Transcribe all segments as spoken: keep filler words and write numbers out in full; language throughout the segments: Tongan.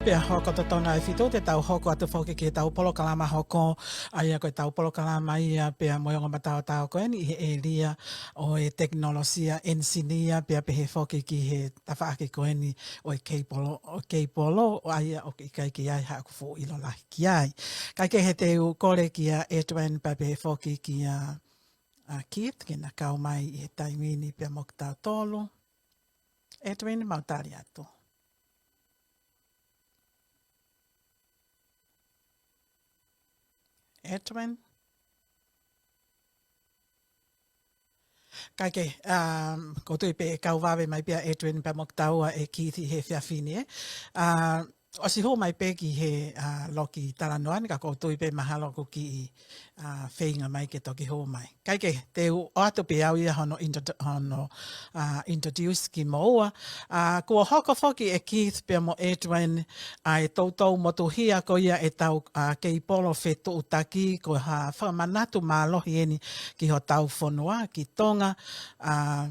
Pea hoko totonu e fitu te tau hoko atu foki ki he tau polokalama hoko, ʻa ia ko e tau polokalama ia pea mo e ongo mataotao ko eni ʻi he ʻēlia ʻo e tekinolosia, ʻenisinia, pea pehē foki ki he tafaʻaki ko eni ʻo e keipolo, ʻo e keipolo, ʻa ia ʻoku ʻikai ke ʻi ai haʻaku fuʻu ʻilo lahi ki ai. Kae kehe te u kole kia Edwin pea pehē foki kia, ʻa, Keith, ke na kau mai ʻi he taimi ni pea mo kitautolu. Edwin, mau tali atu. Edwin. Kae kehe, um, ʻoku ou tui pē ʻe kau vave mai pē ʻa Edwin pea mo kitaua ʻe Keith ʻi he efiafi ni, ē. Uh, ʻosi hū mai pē ki he, uh, loki talanoa ni ka ʻoku ou tui pē mahalo ʻoku kiʻi, uh, feinga mai ke toki hū mai. Kae kehe, te u ʻoatu pē au ia hono intro-, hono, uh, introduce kimoua. Uh, kuo hoko foki ʻe Keith pea mo Edwin ʻa e toutou motuhia ko ia ʻetau, uh, keipolo fetuʻutaki, ko ha fakamanatu mālohi eni ki hotau fonua, ki Tonga, uh,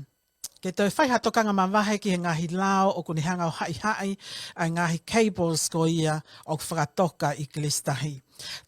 ke toe fai ha tokanga mavahe ki he ngaahi lao ʻoku ne hanga ʻo haʻihaʻi ʻa e ngaahi cables ko ia ʻoku fakatoka ʻi Kilisi Tahi.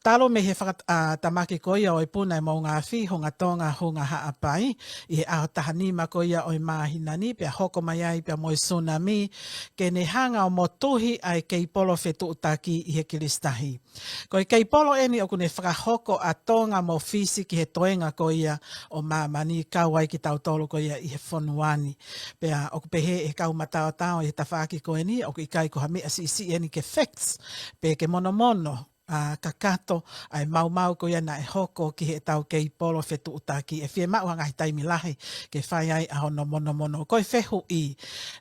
Talu mei he faka-, ʻa, tamaki ko ia ʻo e puna ʻe Moʻungaafi, Hunga Tonga, Hunga Haʻapai, ʻi he ʻaho taha nima ko ia ʻo e māhina ni, pea hoko mai ai pea mo e tsunami, ke ne hanga ʻo motuhi ʻa e keipolo fetuʻutaki ʻi he Kilisi Tahi. Ko e keipolo eni ʻoku ne fakahoko ʻa Tonga mo Fisi ki he toenga ko ia ʻo māmani, kau ai kitautolu ko ia ʻi he fonua ni. Pea ʻoku pehē ʻe he kau mataotao ʻi he tafaʻaki ko eni, ʻoku ʻikai ko ha meʻa siʻisiʻi eni ke fix, pe ke monomono, ʻa, kakato ʻa e maumau ko ia naʻe hoko ki heʻetau keipolo fetuʻutaki, ʻe fiemaʻu ha ngaahi taimi lahi ke fai ai ʻa hono monomono. Ko e fehuʻi,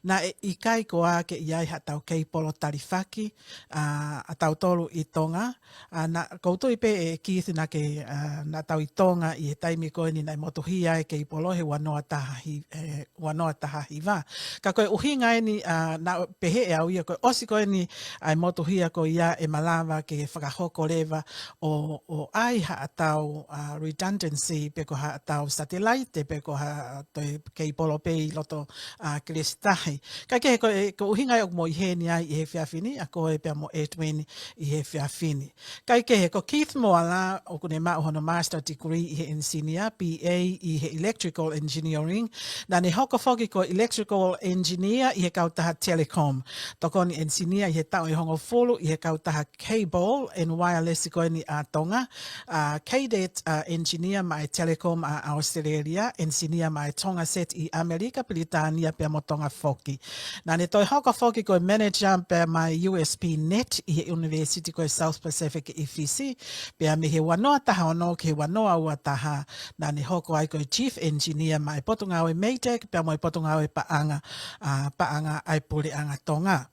naʻe ʻikai koā ke ʻi ai haʻatau keipolo talifaki, ʻa, ʻa tautolu ʻi Tonga? ʻA, naʻa, ʻoku ou tui pē ʻe Keith naʻa ke, ʻa, naʻa tau ʻi Tonga ʻi he taimi ko eni naʻe motuhia ai e keipolo he ua noa taha hi-, ʻe, ua noa taha hiva. Ka ko e ʻuhinga eni, ʻa, naʻa pehē ʻe au ia ko e ʻosi ko eni ʻa e motuhia ko ia ʻe malava ke fakahoko leva ʻo, ʻo ʻai haʻatau, ʻa, redundancy pe ko haʻatau satelaite pe ko ha toe keipolo pē ʻi loto, ʻa, Kilisi Tahi. Kae kehe ko e, ko e ʻuhinga ia ʻoku mou ʻi heni ai ʻi he efiafi ni, ʻa koe pea mo Edwin ʻi he efiafi ni. Kae kehe ko Keith Moala ʻoku ne maʻu hono master degree ʻi he ʻenisinia, B A ʻi he electrical engineering. Naʻa ne hoko foki ko e electrical engineer ʻi he kautaha Telecom. Tokoni ʻenisinia ʻi he taʻu ʻe hongofulu ʻi he kautaha Cable and Wireless ko eni ʻa Tonga. ʻA, cadet, ʻa, engineer maʻa e Telecom ʻa, ʻa ʻAositelēlia, engineer maʻa e Tonga Set ʻi ʻAmelika, Pilitānia pea mo Tonga foki. Naʻa ne toe hoko foki ko e manager pea maʻa e U S P Net ʻi he ʻUnivēsiti ko e South Pacific ʻi Fisi, pea mei he ua noa taha ono ki he ua noa ua taha, naʻa ne hoko ai ko e chief engineer maʻa e Potungāue MEIDECC pea mo e Potungāue Paʻanga, ʻa, Paʻanga ʻa e Puleʻanga Tonga.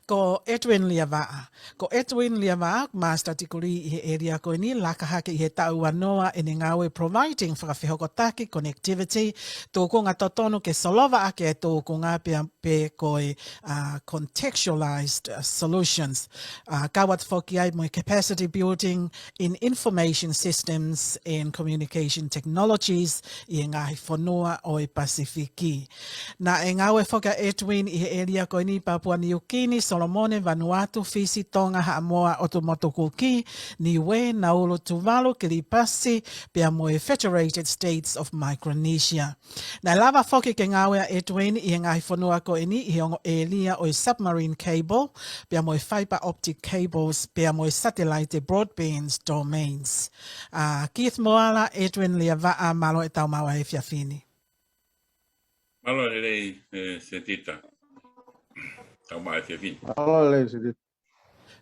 Ko Edwin Liavaʻa. Ko Edwin Liavaʻa, master degree ʻi he ʻēlia ko eni, laka hake ʻi he taʻu ua noa ʻene ngāue providing fakafehokotaki, connectivity, tūkunga totonu ke solova ʻaki e tūkunga pea, pe ko e, ʻa, contextualized, ʻa, solutions. ʻA, kau atu foki ai mo e capacity building in information systems and communication technologies ʻi he ngaahi fonua ʻo e Pasifiki. Naʻe ngāue foki ʻa Edwin ʻi he ʻēlia ko eni, Papua Niu Kini, Solomone, Vanuatu, Fisi, Tonga, Haʻamoa, ʻOtu Motu Kuki, Niue, Nauru, Tuvalu, Kiribati, pea mo e Federated States of Micronesia. Naʻe lava foki ke ngāue ʻa Edwin ʻi he ngaahi fonua ko eni ʻi he ongo ʻēlia ʻo e submarine cable, pea mo e fiber optic cables, pea mo e satellite broadband domains. ʻA, Keith Moala, Edwin Liavaʻa, mālō e tau maʻu ʻa e efiafi ni. Mālō e lelei, ʻe Setita. Tau maʻu ʻa e efiafi ni. Mālō e lelei, Setita.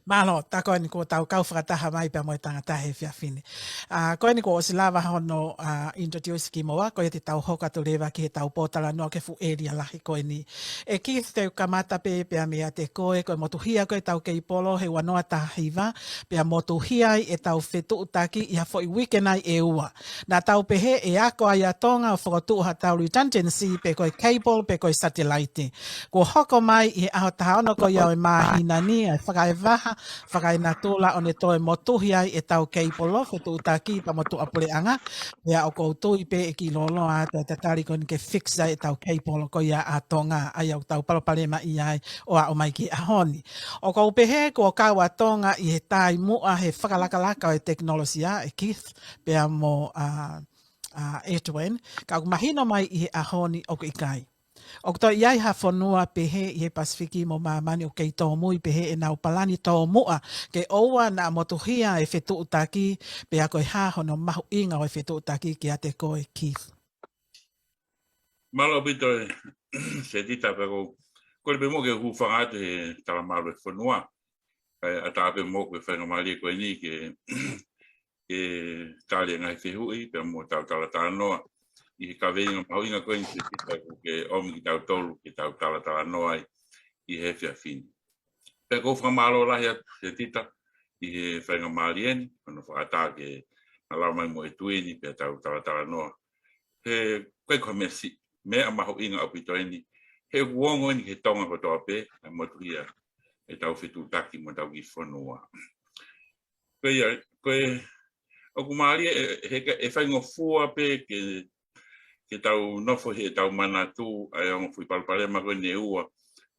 Mālō, tā ko eni kuo tau kau fakataha mai pea mo e tangata he efiafi ni. ʻA, ko eni kuo ʻosi lava hono, ʻa, introduce kimoua, ko ia te tau hoko atu leva ki he tau pōtalanoa ki he fuʻu ʻēlia lahi ko eni. ʻE Keith, te u kamata pē pea meiate koe, ko e motuhia ko ʻetau keipolo he ua noa taha hiva, pea motuhia ai ʻetau fetuʻutaki ʻi ha foʻi uike nai ʻe ua. Naʻa tau pehē ʻe ako ai ʻa Tonga ʻo fokotuʻu haʻatau redundancy pe ko e cable pe ko e satellite. Kuo hoko mai ʻi he ʻaho taha ono ko ia ʻo e māhina ni ʻa e fakaʻevaha fakaenatula ʻo ne toe motuhi ai ʻetau keipolo, fetuʻutaki pea mo tuʻapuleʻanga. Pea ʻoku ou tui pē ʻe kiʻi lōloa atu e tatali ko eni ke fix ai ʻetau keipolo ko ia ʻa Tonga, ʻa ia ʻoku tau palopalemaʻia ai ʻo aʻu mai ki he ʻaho ni. ʻOku ou pehē kuo kau ʻa Tonga ʻi he taimi muʻa he fakalakalaka ʻo e tekinolosia, ʻe Keith pea mo, ʻa, ʻa Edwin, ka ʻoku mahino mai ʻi he ʻaho ni ʻoku ʻikai. ʻOku toe ʻi ai ha fonua pehē ʻi he Pasifiki mo māmani ʻoku kei tōmui pehē ʻenau palani tōmuʻa ke ʻoua naʻa motuhia e fetuʻutaki, pea ko e hā hono mahuʻinga ʻo e fetuʻutaki kiate koe, Keith? Mālō ʻaupito, Setita, pea ʻoku ou kole pē muʻa ke u hūfanga atu he talamalu e fonua. Kae ʻatā pē moʻoku e faingamālie ko eni ke, ke tali e ngaahi fehuʻi pea mo ʻetau talatalanoa ʻi he kaveinga mahuʻinga ko eni, Setita, ʻoku ke ʻomi kitautolu ke tau talatalanoa ai ʻi he efiafi ni. Pea ʻoku ou fakamālō lahi atu, Setita, ʻi he faingamālie ni, hono fakaʻatā ke na lava mai mo Edwin pea tau talatalanoa. He ʻikai ko ha meʻa siʻi, meʻa mahuʻinga ʻaupito eni, he ʻoku ongo eni ki he Tonga kotoa pē ʻa e motuhia ʻetau fetuʻutaki mo ʻetau kiʻi fonua. Ko ia, ko e, ʻoku mālie, ʻe, he, ʻe faingofua pē ke, ke tau nofo he ʻetau manatu ʻa e ongo foʻi palopalema ko eni ʻe ua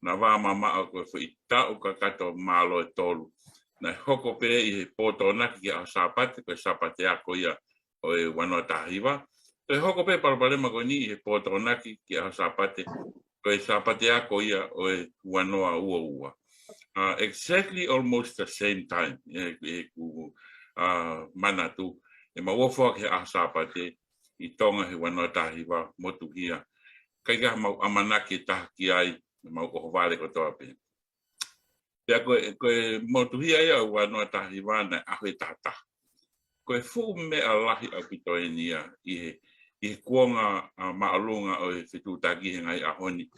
naʻa vā mamaʻo, ko e foʻi taʻu kakato mālō ʻe tolu. Naʻe hoko pē ʻi he pō Tokonaki ki he ʻaho Sāpate, ko e Sāpate ako ia ʻo e ua noa taha hiva. Toe hoko pē palopalema ko eni ʻi he pō Tokonaki ki he ʻaho Sāpate, ko e Sāpate ako ia ʻo e ua noa ua ua. Uh, exactly almost the same time, ʻe, ʻeku, uh, manatu, ʻemau ofo ʻaki he ʻaho Sāpate ʻi Tonga he ua noa taha hiva, motuhia. ʻIkai ke ʻi ai haʻamau ʻamanaki ʻe taha ki ai, ʻemau ʻohovale kotoa pē. Pea ko e, ko e motuhia ia ʻo e ua noa taha hiva naʻe ʻaho ʻe taha taha. Ko e fuʻu meʻa lahi ʻaupito eni ia ʻi he, ʻi he kuonga, ʻa, māʻolunga ʻo e fetuʻutaki he ngaahi ʻaho ni.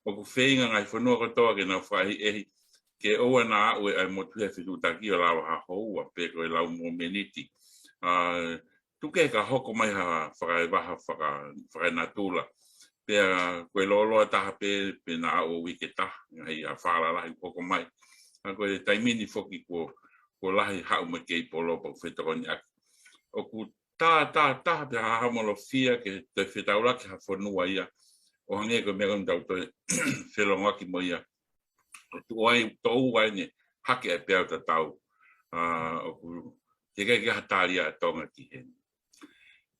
ʻOku feinga ngaahi fonua kotoa ke nau fakaʻehiʻehi ke ʻoua naʻa aʻu ʻa e motuhia fetuʻutaki ʻo lava ha houa pe ko e lau momeniti. ʻA, tuku kehe ka hoko mai ha fakaevaha faka-, fakaenatula. Pea ko e lōloa taha pē, pe naʻa aʻu ʻo uike taha, ngaahi ʻaho falalahi ʻoku hoko mai. ʻA ko e taimi ni foki kuo, kuo lahi haʻu mo e keipolo pea ʻoku fetokoniʻaki. ʻOku tā, tā, taha pē ha haʻamolofia ke toe fetaulaki ha fonua ia, ʻo hangē ko e meʻa ko eni ʻoku tau toe felongoaki mo ia. ʻO tuʻu ai, toʻu ai ne hake ai pea ʻo tatau. ʻA, ʻoku teʻeki ke ʻi ai ha tali ʻa Tonga ki heni.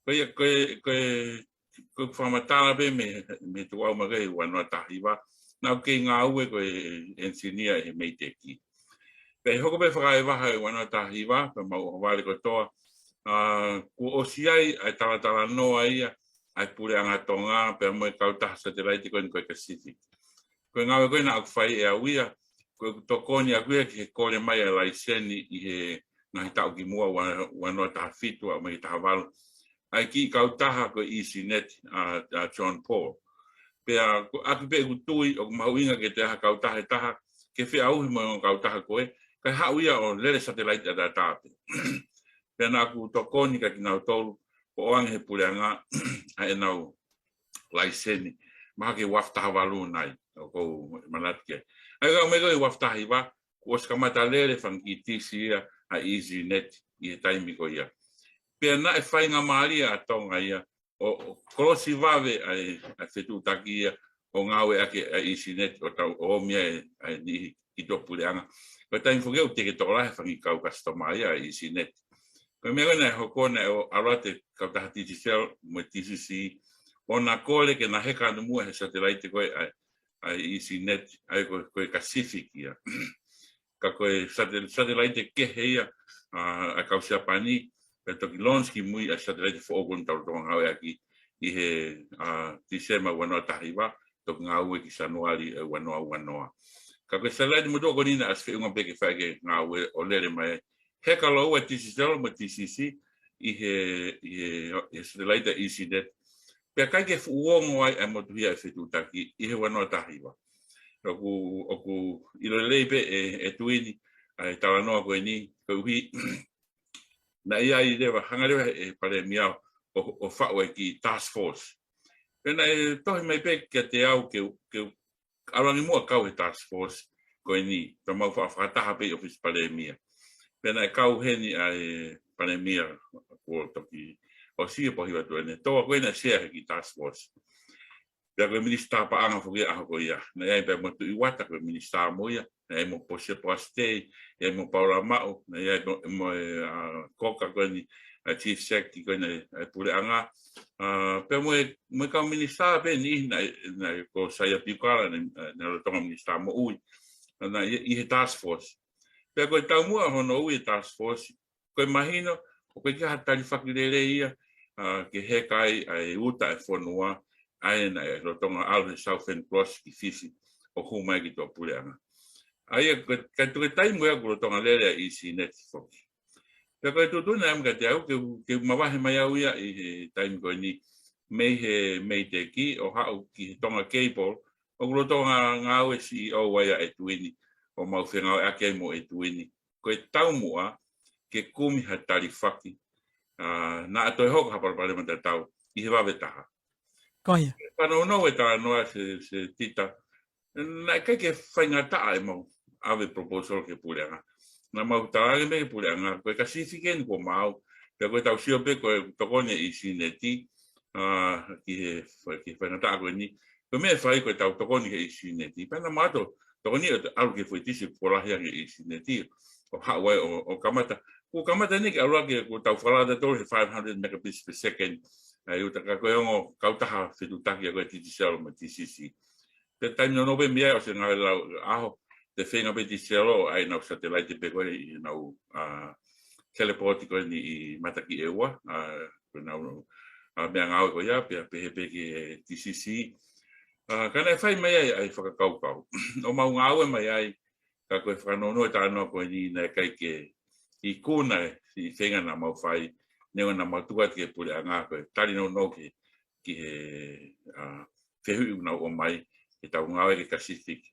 Ko ia, ko e, ko e, ko e fakamatala pē mei, mei he tuʻu au mai ko e ua noa taha hiva, naʻa ku kei ngāue ko e engineer he MEIDECC. Pea ʻi he hoko pē fakaevaha ʻo e ua noa taha hiva, pea mau ʻohovale kotoa, ʻa, kuo ʻosi ʻi ai ʻa e talatalanoa ia ʻa e Puleʻanga Tonga pea mo e kautaha satelaite ko eni ko e Pacific. Ko e ngāue ko ē naʻa ku fai ʻe au ia, ko ʻeku tokoni ʻaʻaku ia ki he kole mai ʻa e laiseni ʻi he ngaahi taʻu kimuʻa, ua, ua noa taha fitu aʻu mai ki he taha valu, ʻa e kiʻi kautaha ko e EasyNet, ʻa, ʻa John Paul. Pea ko, ʻaki pē ʻeku tui ʻoku mahuʻinga ke toe ʻi ai ha kautaha ʻe taha ke feʻauhi mo e ongo kautaha ko ē, kae haʻu ia ʻo lele satelaite ʻataʻatā pē. Pea naʻa ku tokoni kia kinautolu, ʻo ʻoange he Puleʻanga ʻa ʻenau laiseni, mahalo ko e ua afe taha valu nai, ʻoku ou manatu ki ai. ʻA ia ka ʻomai ko e ua afe taha hiva, kuo ʻosi kamata lele fanga kiʻi tisi ia ʻa e EasyNet ʻi he taimi ko ia. Pea naʻe faingamālie ʻa Tonga ia, ʻo, ʻo kolosi vave ʻa e, ʻa e fetuʻutaki ia, ʻo ngāueʻaki ʻa e EasyNet, ʻo tau, ʻo ʻomi ʻa e, ʻa e niʻihi ki tuʻapuleʻanga. Ko e taimi foki ʻoku teʻeki tokolahi e fanga kiʻi kau customer ia ʻa e EasyNet. Ko e meʻa ko ē naʻe hoko, naʻe ʻalu atu e kautaha Digicel mo e TCC, ʻo na kole ke na heka atu muʻa he satelaite ko ē ʻa e, ʻa e EasyNet, ʻa ia ko, ko e Pacific ia. Ka ko e satel-, satelaite kehe ia, ʻa, ʻa e kau Siapani, pea toki launch ki mui ʻa e satelaite foʻou ko eni ʻoku tau lolotonga ngāueʻaki ʻi he, ʻa, Tīsema ua noa taha hiva, toki ngāue ki Sānuali ʻo e ua noa ua noa. Ka ko e satelaite motuʻa ko eni naʻe ʻosi feʻunga pē ke fai ʻaki e ngāue ʻo lele mai, heka lōua ʻa e Digicel mo e TCC ʻi he, ʻi he, ʻi he satelaite EasyNet. Pea ʻikai ke fuʻu ongo ai ʻa e motuhia ʻa e fetuʻutaki ʻi he ua noa taha hiva. ʻOku, ʻoku ʻilo lelei pē ʻe, ʻe Edwin ʻa e talanoa ko eni, koeʻuhi naʻe ʻi ai leva, hanga leva ʻe he Palēmia ʻo, ʻo faʻu e kiʻi task force. Pea naʻe tohi mai pē kiate au ke, ke ʻalu ange muʻa kau he task force, ko eni, tau mau fa-, fakataha pē ʻi ʻōfisi palēmia. Pea naʻe kau heni ʻa e palēmia kuo toki ʻosi e pohi atu ʻene toa, ko ena sea he kiʻi task force. Pea ko e minisitā paʻanga foki ʻaho ko ia. Naʻe ʻi ai pē mo Tuʻi Uata ko e minisitā mo ia. Naʻe ʻi ai mo Poasi Poasi Tei, ʻi ai mo Paula Maʻu, naʻe ʻi ai mo, mo e, ʻa, Koka ko eni, ʻa, Chief Sec ko eni, ʻa, puleʻanga. ʻA, pea mo e, mo e kau minisitā pē ni, naʻe, naʻe ko Saia Piukala, naʻe, naʻe lolotonga minisitā moʻui. Naʻe ʻi, ʻi he task force. Pea ko e taumuʻa hono ui e task force, ko e mahino, ʻoku ʻikai ke ha talifaki lelei ia, ʻa, ke heka ai ʻa e uta e fonua, ʻa ē naʻe lolotonga ʻalu he Southern Cross ki Fifi, ʻo hū mai ki tuʻapuleʻanga. ʻA ia, ko e, ka tuku e taimi ko ia kuo lolotonga lele ʻa e ECNet foki. Pea ko e tuʻutuʻuni naʻe ʻomi kiate au, ke, ke mavahe mai au ia ʻi he taimi ko eni, mei he MEIDECC, ʻo haʻu ki he Tonga Cable, ʻoku lolotonga ngāue CEO ai ʻa ʻEtuini, ʻo mau fengāueʻaki ai mo ʻEtuini. Ko e taumuʻa ke kumi ha talifaki, ʻa, naʻa toe hoko ha palopalema tatau ʻi he vave taha. Ko ia. Fanongo e talanoa Setita, naʻe ʻikai ke faingataʻa ʻemau ʻave proposal ki he puleʻanga. Naʻa mau talaange mei he puleʻanga, ko e Kasifiki eni kuo mau, pea ko ʻetau sio pē ko e tokoni ʻa e ECNet, ʻa, ki he, ki he faingataʻa ko eni. Ko e meʻa ʻe fai ko ʻetau tokoni ki he ECNet. Pea naʻa mau ʻalu ʻo tokoni ʻo ʻalu ki he foʻi tisi kuo lahi ange ʻa e ECNet. ʻO haʻu ai ʻo, ʻo kamata. Kuo kamata eni ke ʻalu ʻaki, kuo tau fakalata tolu he five hundred megabits per second. ʻA e uta, ka ko e ongo kautaha fetuʻutaki ʻa ko e TCL mo e TCC. Pea taimi nounou pē mei ai ʻosi e ngaahi lau ʻaho, te feinga pē TCL ʻo ʻai ʻenau satellite pē ko ē ʻi heʻenau, ʻa, teleport ko eni ʻi Matakiʻeua, ʻa, ko ʻenau, ʻa, meʻangāue ko ia, pea pehē pē ki he TCC. ʻA, ka naʻe fai mai ai ʻa e fakakaukau. ʻO mau ngāue mai ai, ka ko e fakanounou e talanoa ko eni naʻe ʻikai ke ikuna e feinga naʻa mau fai, neongo naʻa mau tuku atu ki he puleʻanga ko e tali nounou ki, ki he, ʻa, fehuʻi ʻoku nau ʻomai, ke tau ngāue ki he Kasifiki.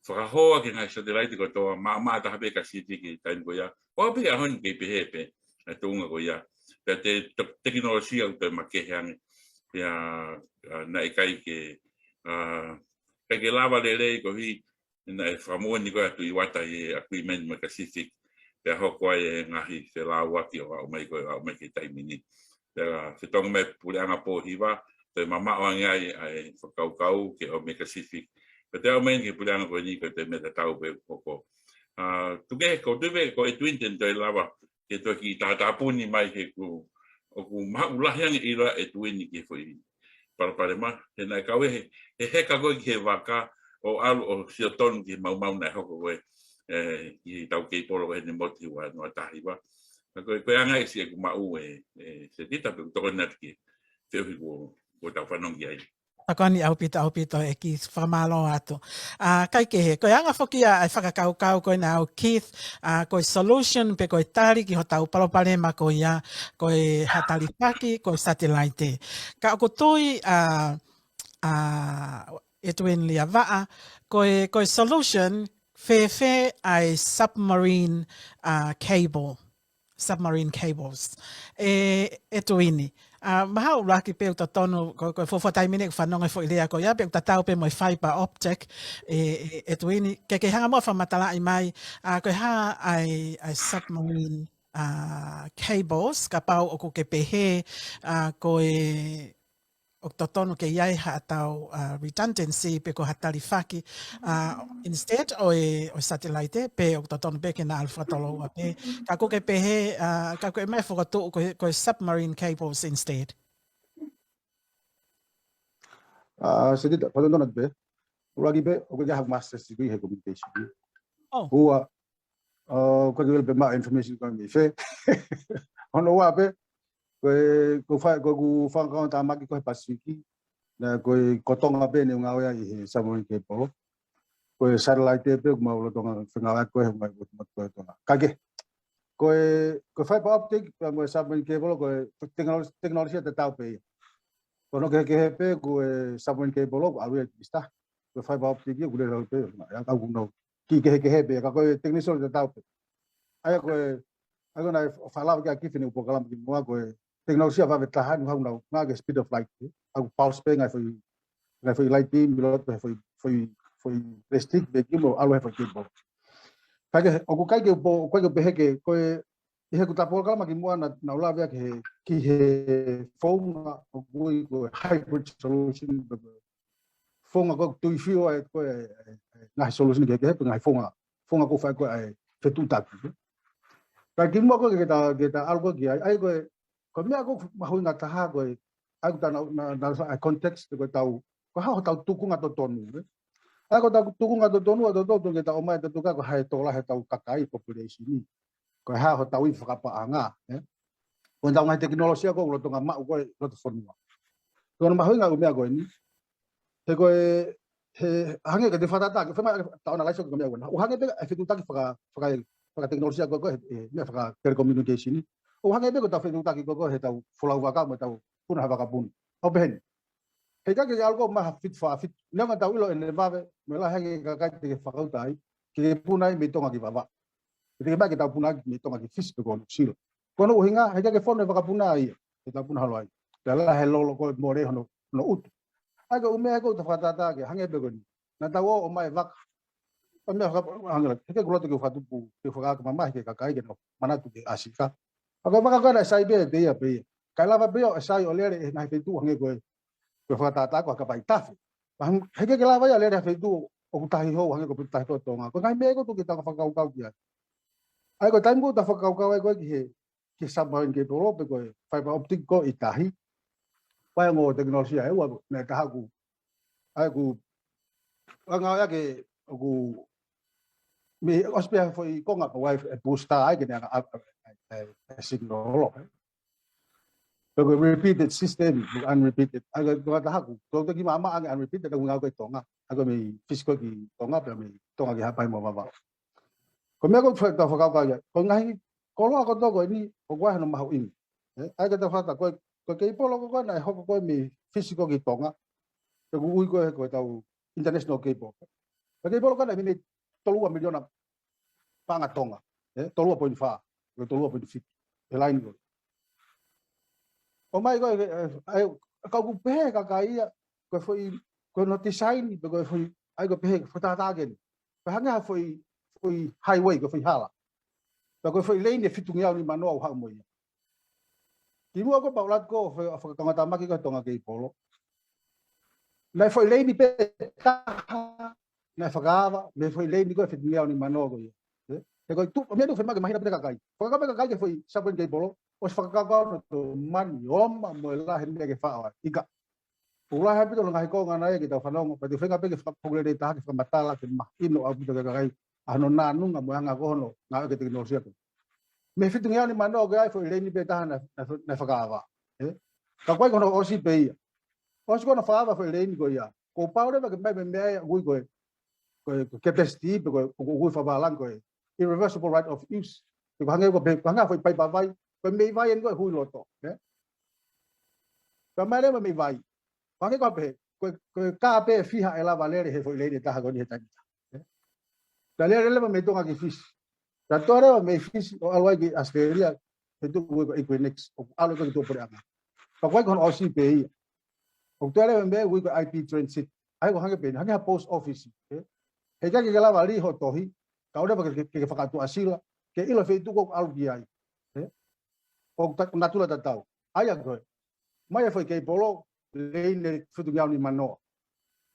Fakahoa ki he ngaahi satellite kotoa, maʻamaʻa taha pē Kasifiki he taimi ko ia. ʻO pē ʻaho ni kei pehē pē, ʻa e tuʻunga ko ia. Pea te, te, tekinolosia ʻoku toe makehe ange. Pea, ʻa, naʻe ʻikai ke, ʻa, ʻikai ke lava lelei koeʻuhi, naʻe fakamoʻoni ko ē ʻa Tuʻi Uata ʻi he agreement mo e Kasifiki. Pea hoko ai e ngaahi felāuaki ʻo aʻu mai ko ē, aʻu mai ki he taimi ni. Pea fetongi mai puleʻanga pō hiva, toe mamaʻo ange ai ʻa e fakakaukau ke ʻomai e Kasifiki. Pea toe aʻu mai ki he puleʻanga ko eni ko e toe meʻa tatau pē hoko. ʻA, tuku kehe ʻoku ou tui pē ko ʻEtuini te ne toe lava ke toe kiʻi tātāpuni mai he ʻoku, ʻoku maʻu lahi ange ʻilo ʻa ʻEtuini ki he foʻi palopalema, he naʻe kau ʻi he, he heka ko ē ki he vaka ʻo ʻalu ʻo sio tonu ki he maumau naʻe hoko ko ē, ʻe, ʻi he tau keipolo ko ē he motu ua noa taha hiva. Ka ko e, ko e anga ʻe siʻi ʻeku maʻu ē, ʻe, Setita pea ʻoku tokoni atu ki he fehuʻi kuo, kuo tau fanongo ki ai. Tokoni ʻaupito, ʻaupito ʻEiki, fakamālō atu. ʻA, kae kehe, ko e anga foki ia e fakakaukau ko ena ʻa Keith, ʻa, ko e solution pe ko e tali ki hotau palopalema ko ia, ko e ha talifaki, ko e satellite. Ka ʻoku ou tui, ʻa, ʻa, ʻEtuini Liavaʻa, ko e, ko e solution fēfē ʻa e submarine, ʻa, cable, submarine cables. ʻE, ʻEtuini. ʻA, mahalo ʻuluaki pē ʻoku totonu, ko, ko e fuofua taimi ni ʻeku fanongo he foʻi lea ko ia, pe ʻoku tatau pē mo e fiber optic, ʻe, ʻe, ʻEtuini. Ke, ke hanga muʻa ʻo fakamatalaʻi mai, ʻa, ko e hā ʻa e, ʻa e submarine, ʻa, cables, kapau ʻoku ke pehē, ʻa, ko e, ʻoku totonu ke ʻi ai haʻatau, ʻa, redundancy pe ko ha talifaki, ʻa, instead ʻo e, ʻo e satellite, pe ʻoku totonu pē ke na ʻalu fakatoloua pē. Ka ʻoku ke pehē, ʻa, ka ʻoku ke ʻomai fokotuʻu ko e, ko e submarine cables instead. ʻA, Setita, fakatotonu pē. ʻUluaki pē, ʻoku ʻikai haʻaku master's degree he communication. Oh. Ua, ʻa, ʻoku ʻikai ke u ʻilo pe maʻu e information ko ē mei fē. Hono ua pē, ko e, ko e fai, ko ʻeku fakaʻaongaʻi tāmaki ko ē he Pasifiki, naʻe ko e ko Tonga pē ne u ngāue ai he submarine cable. Ko e satellite pē ʻoku mau lolotonga fengāueʻaki ko ē he ngaahi motu ko ē Tonga. Kae kehe, ko e, ko e fiber optic, pea mo e submarine cable, ko e tekinolosi-, tekinolosia tatau pē ia. Ko hono kehekehe pē, ko e submarine cable ʻoku ʻalu ia ki mita. Ko e fiber optic ia, ʻoku lele lahi pē, ʻa, ʻa, ʻoku nau kiʻi kehekehe pē, ka ko e tekinolosia tatau pē. ʻA ia ko e, ʻa ia ko ena e fa-, falava ki ai Keith ʻene polokalama kimuʻa ko e tekinolosia vave taha ni ʻoku nau ngāueʻaki e speed of light, ʻe. ʻOku pulse pē ngaahi foʻi, ngaahi foʻi light beam ʻi loto he foʻi, foʻi foʻi plastic pe kimu ʻalu he foʻi kimu. Kae kehe, ʻoku ʻikai ke u pō, ʻoku ʻikai ke u pehē ke, ko e, ʻi heʻeku tā polokalama kimuʻa naʻa, naʻa ku lave ki he, ki he founga ʻoku ui ko e hybrid solution, pe ko e founga ʻoku tuifio ai ko e, e, e, ngaahi solution kehekehe, pe ngaahi founga, founga ʻoku fai ko e, e, fetuʻutaki. Kae kimuʻa ko e ke tā, ke tā ʻalu ko e ki ai, ʻa ia ko e, ko e meʻa ʻoku mahuʻinga taha ko e, ʻa ia ko e tā naʻa, naʻa, naʻa, ʻa e context ko e tau, ko e hā hotau tukunga totonu, ē? ʻA ia ko e tau tukunga totonu, ʻa totonu ke tau ʻomai ʻa e tau tukunga ko e hā e tokolahi ʻetau kakai, population ni. Ko e hā hotau ivi fakapaʻanga, ē? Ko e tau ngaahi tekinolosia ʻoku lolotonga maʻu ko e loto fonua. Ko hono mahuʻinga ʻo e meʻa ko eni. He ko e, he hangē ka te fakatātā, ke fema tau analyze ko e meʻa ko ena. ʻO hangē pē e fetuʻutaki faka, faka, fakatekinolosia ko e, ko e, e, meʻa faka-telecommunication ni. ʻO hangē pē ko e tau fetuʻutaki ko e, ko e he tau folau vaka mo e tau puna ha vakapuna. ʻO pehē ni. He ʻikai ke ʻalu ko e maha fitu fā fitu. Neongo ʻetau ʻilo ʻene vave, mo e lahi ange e kakai te ke fakauta ai, ke ke puna ai mei Tonga ki Vavaʻu. Ke te ke mai ke tau puna ai mei Tonga ki Fisi pe ko Nuʻusila. Ko hono ʻuhinga, he ʻikai ke fonu e vakapuna ia, ke tau puna holo ai. Pea lahi e lolo ko e mole hono, hono ʻutu. ʻA ia ko e ʻū meʻa ko e tau fakatātā ke, hangē pē ko eni. Naʻa tau ō ʻo ʻomai e vaka. Ko e meʻa faka, hangē lahi, he ʻikai ke u loto ke u fakatupu, ke u fakaaka mamahi ki he kakai ke nau manatu ki he ʻasi ka. Ka ko e vaka ko ē naʻe sai pē ʻiate ia pē ia. Kae lava pē ia ʻo sai ʻo lele ʻi he ngaahi feituʻu hangē ko e, ko e fakatātā ko e haka paitafe. Pea he ʻikai ke lava ia ʻo lele he feituʻu ʻoku tahi hou hangē ko e tahi ko Tonga. Ko e ngaahi meʻa ko ē ʻoku tau fakakaukau ki ai. ʻA ia ko e taimi ko ē ʻoku tau fakakaukau ai ko e ki he, ki he submarine cable pe ko e fiber optic ko e ʻi tahi. Pea ʻi ai e ongo tekinolosia ʻe ua, naʻe taha ʻoku, ʻa ia ʻoku, anga ia ke, ʻoku, mei, ʻosi pē ha foʻi konga pea ʻai e booster ai ke ne anga, a, a, a, a, a signal, ē. Pe ko e repeated system, unrepeated. ʻA ia ko e taha ʻoku, ko e teki māmā ange unrepeated, ʻa ia ʻoku ngāue ko e Tonga. ʻA ia ko e mei Fisi ko e ki Tonga, pea mei Tonga ki Haʻapai mo Vavaʻu. Ko e meʻa ko e tau fakakaukau ia. Ko e ngaahi koloa kotoa ko eni, ʻoku ʻi ai hono mahuʻinga. Ē, ʻa ia ke tau fakata, ko e, ko e cable ko ē naʻe hoko ko e mei Fisi ko e ki Tonga. Pea ʻoku ui ko e, ko e tau international cable. Ko e cable ko ē naʻe mei tolu ua miliona paʻanga Tonga. Ē, tolu ua poini fā, ko e tolu ua poini fitu. E laini ko ē. ʻOmai ko e, e, e, ka ʻoku pehē e kakai ia, ko e foʻi, ko hono design, pe ko e foʻi, ʻa ia ko e pehē, fakatātā ke ni. Ko e hangē ha foʻi, foʻi highway, ko e foʻi hala. Pea ko e foʻi leini ʻe fitungeau nimanoa ʻoku haʻu mo ia. Kimuʻa ko e pau ʻalu ko e foʻi, fakakaungātāmaki ko e Tonga Cable. Naʻe foʻi leini pē taha, naʻe fakaava, mei he foʻi leini ko e fitungeau nimanoa ko ia. Ē? He ko e tuʻu, meʻa ʻoku fiemaʻu ke mahino pē ʻe he kakai. Fakakaukau pē kakai ki he foʻi submarine cable, ʻosi fakakaukau hono tō mani, ʻoma, mo e lahi e meʻa ke faʻo ai. ʻIkai. ʻOku lahi ʻaupito e ngaahi konga naʻe ʻikai ke tau fanongo, pea te u feinga pē ke fakapoʻuli lelei taha ke fakamatala, ke mahino ʻaupito ki he kakai, ʻa hono nānunga mo e anga ko hono, ngāue ki he tekinolosia ko ē. Mei he fitungeau nimanoa ko ia ʻa e foʻi leini pē taha naʻe, naʻe, naʻe fakaava. Ē? Ka ʻoku ʻikai ko hono ʻosi pē ia. ʻOsi ko hono fakaava e foʻi leini ko ia. Kuo pau leva ke ʻomai e meʻa ia ʻoku ui ko e, ko e, ko e capacity, pe ko e, ko e, ko e ui fakapālangi ko e irreversible right of use. Pe ko e hangē ko e pē, ko e hangē ha foʻi paipa vai, ko e meʻi vai eni ko e hui loto, ē? Pea ʻomai leva e meʻi vai. Ko e hangē ko e pehē, ko e, ko e kā pē ʻe fiha ʻe lava lele he foʻi leini ʻe taha ko eni he taimi ʻe taha. Ē? Pea lele leva mei Tonga ki Fisi. Pea toʻo leva mei Fisi ʻo ʻalu ai ki ʻAositelēlia, he tuʻu ko e Equinix, ʻoku ʻalu ko e ki tuʻapuleʻanga. Pea ʻoku ʻikai ko hono ʻosi pē ia. ʻOku toe lele mei ai ʻoku ui ko e I P Transit. ʻA ia ʻoku hangē pē, hangē ha post office, ē? He ʻikai ke ke lava lī hoʻo tohi, kae ʻoua leva ke, ke, ke fakaʻatuʻasila, ke ʻilo e feituʻu ʻoku ʻalu ki ai. Ē? ʻOku ta-, natula tatau. ʻA ia ko e. ʻOmai e foʻi cable, leini ʻe fitungeau nimanoa.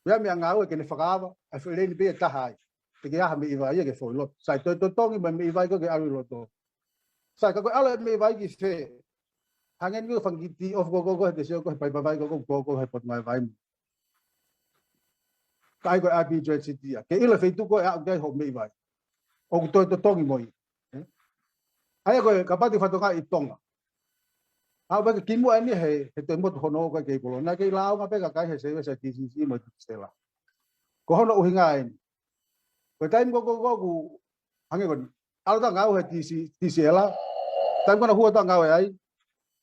Pea meʻa ngāue ke ne fakaava, ʻa e foʻi leini pē ia ʻe taha ai. Te ke ʻā he meʻi vai ia ke fou ʻi loto. Sai, toe totongi mai e meʻi vai ko ē ke ʻalu ʻi loto. Sai, ka ko e ʻalu e meʻi vai ki fē. Hangē ni ko e fanga kiʻi tī ʻofa ko ē, ko ē, ko ē, he te sio ko ē he paipa vai ko ē, ko ē, ko ē, ko ē, he Potungāue Vai. Ka ʻai ko e I P Transit ia. Ke ʻilo e feituʻu ko ē ʻe aʻu ki ai hoʻo meʻi vai. ʻOku toe totongi mo ia. Ē? ʻA ia ko e kapau te ke fakatokangaʻi ʻi Tonga. ʻA ia ko e kimuʻa eni he, he toe motu hono ko e cable. Naʻe kei lāunga pē kakai he service ʻa e T C C mo e Digicel. Ko hono ʻuhinga eni. Ko e taimi ko ē ko ē ʻoku hangē ko eni. ʻAlu ʻetau ngāue he T C, T C L. Taimi ko ē naʻa ku ʻalu ʻo ngāue ai.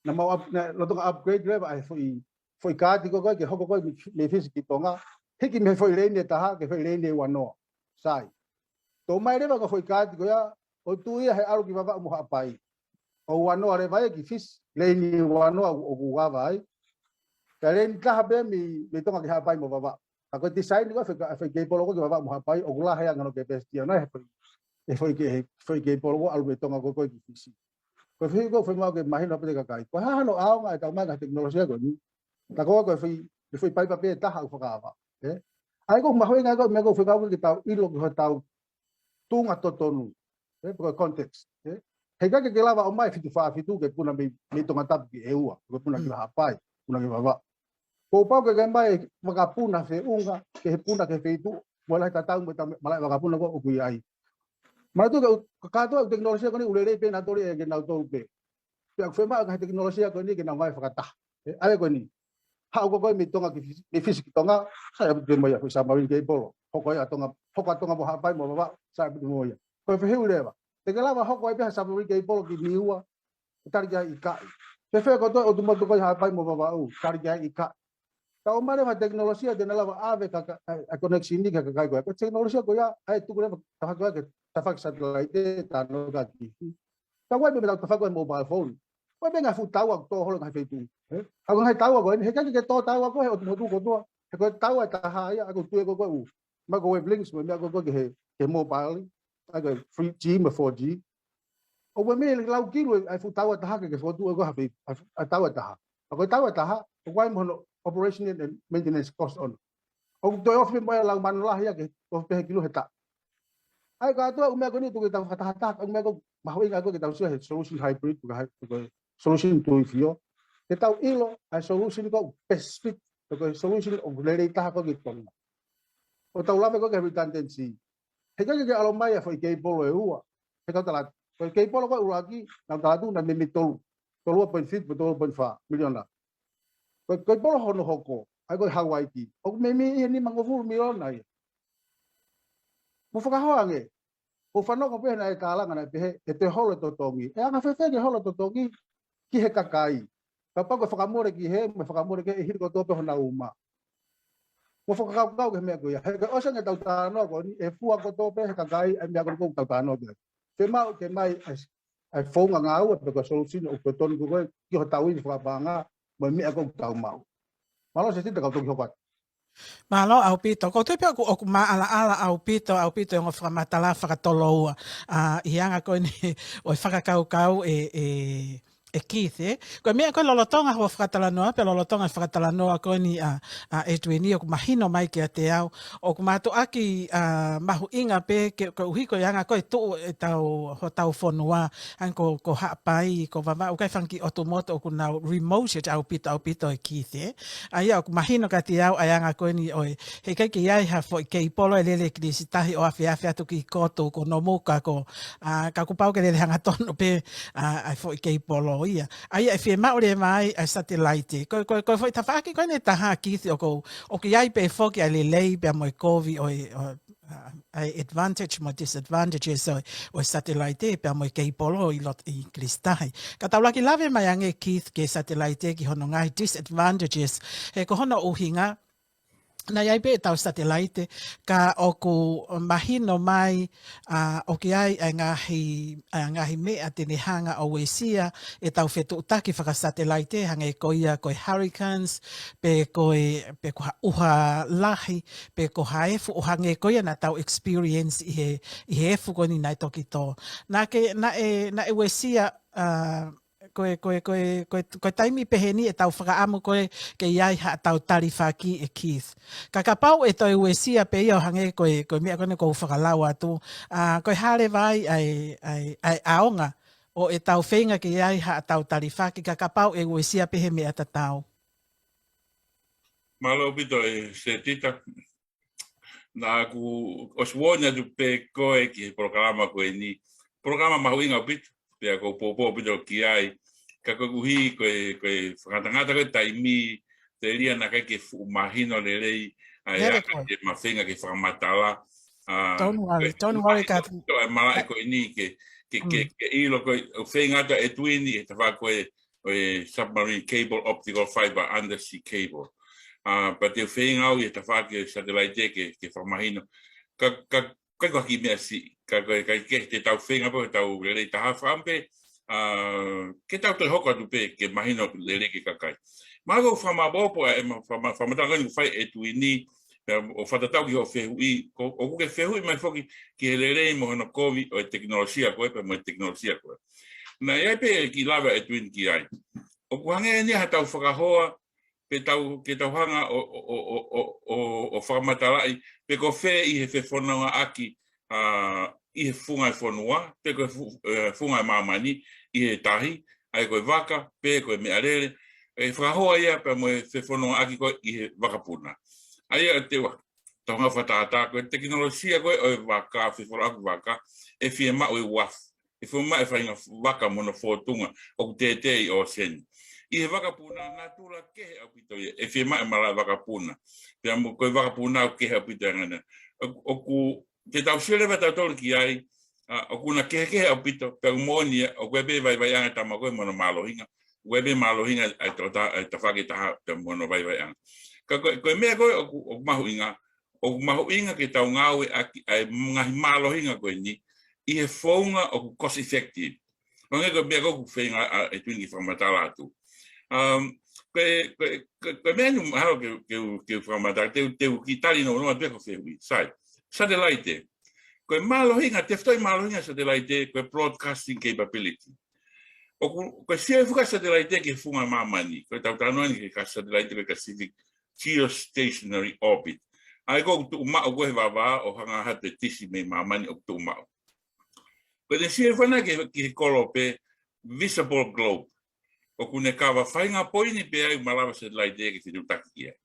Naʻa mau up-, naʻe lolotonga upgrade leva ʻa e foʻi, foʻi kaati ko ē ko ē ke hoko ko ē mei, mei Fisi ki Tonga. Hiki mei he foʻi leini ʻe taha ki he foʻi leini ʻe uanoa. Sai. Toʻo mai leva ko e foʻi kaati ko ia, ʻo tuʻu ia he ʻalu ki Vavaʻu mo Haʻapai. ʻO uanoa leva ia ki Fisi, leini uanoa ʻoku, ʻoku ava ai. Ka leini taha pē mei, mei Tonga ki Haʻapai mo Vavaʻu. Ka ko e design ko e foʻi ka-, foʻi keipolo ko ē ki Vavaʻu mo Haʻapai, ʻoku lahi ange hono capacity ʻana he foʻi, he foʻi ke-, he foʻi keipolo ko ē ʻalu mei Tonga ko ē ki Fisi. Ko e foʻi ko e foʻi mau ke mahino pē ki he kakai. Ko e hā hono ʻaonga ʻetau maʻu e ngaahi tekinolosia ko eni. Tā ko ē ko e foʻi, e foʻi paipa pē ʻe taha ʻoku fakaava. Ē? ʻA ia ko e mahuʻinga ko e meʻa ko e fekau ke tau ʻilo ki hotau tuʻunga totonu. Ē, pe ko e context. Ē? He ʻikai ke ke lava ʻo ʻomai fitu fā fitu ke puna mei, mei Tongatapu ki ʻEua, ke puna ki Haʻapai, puna ki Vavaʻu. Kuo pau ke ke ʻomai vakapuna feʻunga, ke he puna ki he feituʻu, mo e lahi tatau mo e tau malaʻe vakapuna ko ē ʻoku ʻi ai. Manatuʻi ka, ka kātoa e tekinolosia ko eni ʻoku lelei pē ʻenautolu ʻe kinautolu pē. Pea ʻoku fiemaʻu e ngaahi tekinolosia ko eni ke nau ngāue fakataha. Ē, ʻa ia ko eni. Haʻu ko ē mei Tonga ki Fisi, mei Fisi ki Tonga, sai ʻaupito mo ia, foʻi submarine keipolo. Hoko ia ʻa Tonga, hoko ʻa Tonga mo Haʻapai mo Vavaʻu, sai ʻaupito mo ia. Ko e fehuʻi leva. Te ke lava hoko ai pē ha submarine keipolo ki Niua, ʻe tali ki ai ʻikai. Fēfē kotoa e ʻotu motu ko ē ʻi Haʻapai mo Vavaʻu, tali ki ai ʻikai. Tau ʻomai leva ha tekinolosia te ne lava ʻave ka, ka, ʻa e, ʻa e connection ni ki he kakai ko ē. Ko e tekinolosia ko ia, ʻa ia ʻe tuku leva, tafaʻaki ko ē ke, tafaʻaki satellite, tā no ka ki. Ka ʻoku ʻi ai pē meʻa tau tafaʻaki ko ē mobile phone. ʻOku ʻi ai pē ngaahi fuʻu taua ʻoku tō holo he ngaahi feituʻu. Ē? Ka ko e ngaahi taua ko ē, he ʻikai ke tō taua ko ē he ʻotu motu kotoa. He ko e taua ʻe taha ia, ʻa ia ko e tui ko ē ʻoku microwavelengths mo e meʻa ko ē ki he, ki he mobile. ʻA ia ko e three G mo e four G. ʻOku meimei lau kilu e, ʻa e fuʻu taua ʻe taha ke, ke fokotuʻu ʻe koe ha fei, ʻa e, ʻa e taua ʻe taha. ʻA ia ko e taua ʻe taha, ʻoku ʻi ai mo hono operation and maintenance cost ʻona. ʻOku toe ofi mo e lau mano lahi ia ke ofi pē he kilu he taʻu. ʻA ia kātoa e ʻū meʻa ko eni tuku ke tau fakatahataha, ʻū meʻa ko ē mahuʻinga ko ē ke tau sio he solution hybrid, ko e hy-, ko e solution tui fio. Ke tau ʻilo, ʻa e solution ko ē specific, ko e solution ʻoku lelei taha ko ē ki Tonga. ʻO tau lave ko ē ki he redundancy. He ʻikai ke ke ʻalu mai ʻa e foʻi keipolo ʻe ua. He kau tala, ko e keipolo ko ē ʻuluaki, nau tala atu naʻe meimei tolu. Tolu point five, tolu point five miliona. Ko e, ko e keipolo hono hoko, ʻa ia ko e Hawaiki. ʻOku meimei ʻi he nimangofulu miliona ia. Mou fakahoa ange, ʻoku fanongo pē naʻe tālanga naʻe pehē, ʻe toe holo e totongi. ʻE anga fēfē ke holo e totongi ki he kakai. Kapau ko e fakamole ki hē, mo e fakamole ki hē ʻe hili kotoa pē honau uma. Mou fakakaukau ki he meʻa ko ia. He ko e ʻosi ange ʻetau talanoa ko eni, ʻe fua kotoa pē he kakai ʻa e meʻa ko eni ʻoku tau talanoa ki ai. Fiemaʻu ke ʻomai ʻa e, ʻa e founga ngāue pe ko e solution ʻoku totonu ko ē ki hotau ivi fakapaʻanga mo e meʻa ko ē ʻoku tau maʻu. Mālō Setita, ka u toki hoko atu. Mālō ʻaupito. Ko e tui pē ʻoku, ʻoku maʻalaʻala ʻaupito, ʻaupito e ongo fakamatala fakatoloua. ʻA, ʻi he anga ko eni ʻo e fakakaukau ʻe, ʻe, ʻe Keith, ē. Ko e meʻa ko ē lolotonga hoʻo fakatalanoa, pea lolotonga e fakatalanoa ko eni ʻa, ʻa Edwin ʻoku mahino mai kiate au. ʻOku mātuʻaki, ʻa, mahuʻinga pē ke, koeʻuhi ko e anga ko ē tuʻu ʻetau, hotau fonua, ʻa ia ko, ko Haʻapai, ko Vavaʻu, ʻikai fanga kiʻi ʻotu motu ʻoku nau remote ʻaupito, ʻaupito ʻe Keith, ē. ʻA ia ʻoku mahino kiate au ʻa e anga ko eni ʻo e, he ʻikai ke ʻi ai ha foʻi keipolo ʻe lele ʻi Kilisitahi ʻo afeafe atu ki Kotu, ko Nomuka, ko, ʻa, ka kuo pau ke lele hangatonu pē, ʻa, ʻa e foʻi keipolo ia. ʻA ia ʻe fiemaʻu leva ai ʻa e satelaite. Ko, ko, ko e foʻi tafaʻaki ko eni ʻe taha Keith ʻoku, ʻoku ʻi ai pē foki ʻa e lelei pea mo e kovi ʻo e, ʻo, ʻa, ʻa e advantage mo e disadvantages ʻo, ʻo e satelaite pea mo e keipolo ʻi lot-, ʻi Kilisitahi. Ka tau laki lave mai ange Keith ki he satelaite ki hono ngaahi disadvantages. He ko hono ʻuhinga, naʻe ʻi ai pē ʻetau satelaite, ka ʻoku mahino mai, ʻa, ʻoku ʻi ai ʻa e ngaahi, ʻa e ngaahi meʻa te ne hanga ʻo uesia ʻetau fetuʻutaki fakasatelaite, hangē ko ia ko e hurricanes, pe ko e, pe ko ha ʻuha lahi, pe ko ha efu, ʻo hangē ko ia naʻa tau experience ʻi he, ʻi he efu ko eni naʻe toki tō. Naʻa ke, naʻe, naʻe uesia, ʻa, ko e, ko e, ko e, ko e, ko e taimi pehē ni ʻetau fakaʻamu ko ē ke ʻi ai haʻatau talifaki ʻe Keith. Ka kapau ʻe toe uesia pē ia ʻo hangē ko e, ko e meʻa ko eni ʻoku ou fakalau atu, ʻa, ko e hā leva ai ʻa e, ʻa e, ʻa e ʻaonga ʻo ʻetau feinga ke ʻi ai haʻatau talifaki, ka kapau ʻe uesia pē he meʻa tatau. Mālō ʻaupito ʻe Setita. Naʻa ku ʻosi warn atu pē koe ki he polokalama ko eni. Polokalama mahuʻinga ʻaupito, pea ʻoku ou poupou ʻaupito ki ai. Ka koeʻuhi ko e, ko e fakangatangata ko ē taimi, telia naʻe ʻikai ke fuʻu mahino lelei ʻa e, Never ʻa e feinga ke fakamatala. ʻA, Don't worry, ko e, don't worry, Kathy. Ko e malaʻe ko eni ke, ke, ke, ke ʻilo ko e, ʻo feinga atu ʻa Edwin he tafaʻaki ko ē ʻo e submarine cable, optical fiber, undersea cable. ʻA, pea te u feinga au ʻi he tafaʻaki ʻo e satelaite ke, ke fakamahino. Ka, ka, ka ko e kiʻi meʻa siʻi, ka ko e, ka ke te tau feinga pē ʻo tau lelei taha fakaʻamu pē, ʻa, ke tau toe hoko atu pē ke mahino lelei ki he kakai. Mahalo ko e fakamaopoopo ʻa e, ʻa e ma-, fakama-, fakamatala ko eni ʻoku fai ʻe Edwin, Pea ʻo fakatatau ki hoʻo fehuʻi, ko, ʻoku ke fehuʻi mai foki ki he lelei mo hono kovi ʻo e tekinolosia ko ē, pea mo e tekinolosia ko ē. Naʻe ʻi ai pē kiʻi lave ʻa ʻEtuini ki ai. ʻOku hangē eni ha tau fakahoa, pe tau, ke tau hanga ʻo, ʻo, ʻo, ʻo, ʻo, ʻo fakamatalaʻi, pe ko fē ʻi he fefonongaʻaki, ʻa, ʻi he funga ʻo e fonua, pe ko e fu-, ʻe, funga ʻo māmani, ʻi he tahi, ʻa ia ko e vaka, pe ko e meʻalele, ʻe fakahoa ia pea mo e fefonongaʻaki ko ē ʻi he vakapuna. ʻA ia te ua, tau hanga fakatātā ko e tekinolosia ko ē ʻo e vaka, fefonongaʻaki vaka, ʻe fiemaʻu e uafu, ʻe fiemaʻu e faʻahinga vaka mo hono fōtunga ʻoku tētē ʻi ʻōseni. ʻI he vakapuna, natula kehe ʻaupito ia, ʻe fiemaʻu e malaʻe vakapuna. Pea mo ko e vakapuna ʻoku kehe ʻaupito ia ngana. ʻOku, ʻoku, te tau sio leva tautolu ki ai, ʻa, ʻoku na kehekehe ʻaupito, pea ʻoku moʻoni ia, ʻoku ʻi ai pē vaivaiʻanga ʻa e tama ko ē mo hono mālohinga, ʻoku ʻi ai pē mālohinga ʻa e tokotaha, ʻa e tafaʻaki ʻe taha, pea mo hono vaivaiʻanga. Ka ko e, ko e meʻa ko ē ʻoku, ʻoku mahuʻinga, ʻoku mahuʻinga ke tau ngāueʻaki ʻa e ngaahi mālohinga ko eni ʻi he founga ʻoku cost effective. Hangē ko e meʻa ko ē ʻoku feinga ʻa ʻEtuini ke fakamatala atu. Um, ko e, ko e, ko e, ko e meʻa ni mahalo ke, ke, ke fakamatala, te u, te u kiʻi tali nounou atu pē ki hoʻo fehuʻi. Sai, satelaite. Ko e mālohinga, tefitoʻi mālohinga satelaite, ko e broadcasting capability. ʻOku, ko e sio e fuka satelaite ki he funga māmani, ko e tau talanoa ni ki he ka satelaite ko e Pacific Geostationary Orbit. ʻA ia ko ē ʻoku tuʻu maʻu ko ē he vavā ʻo hanga ʻo ʻoatu e tisi mei māmani ʻoku tuʻu maʻu. Ko ʻene sio e fana ki he, ki he kolope, visible globe. ʻOku ne kava faʻahinga poini pē ʻa ia ʻoku malava satelaite ke fetuʻutaki ki ai.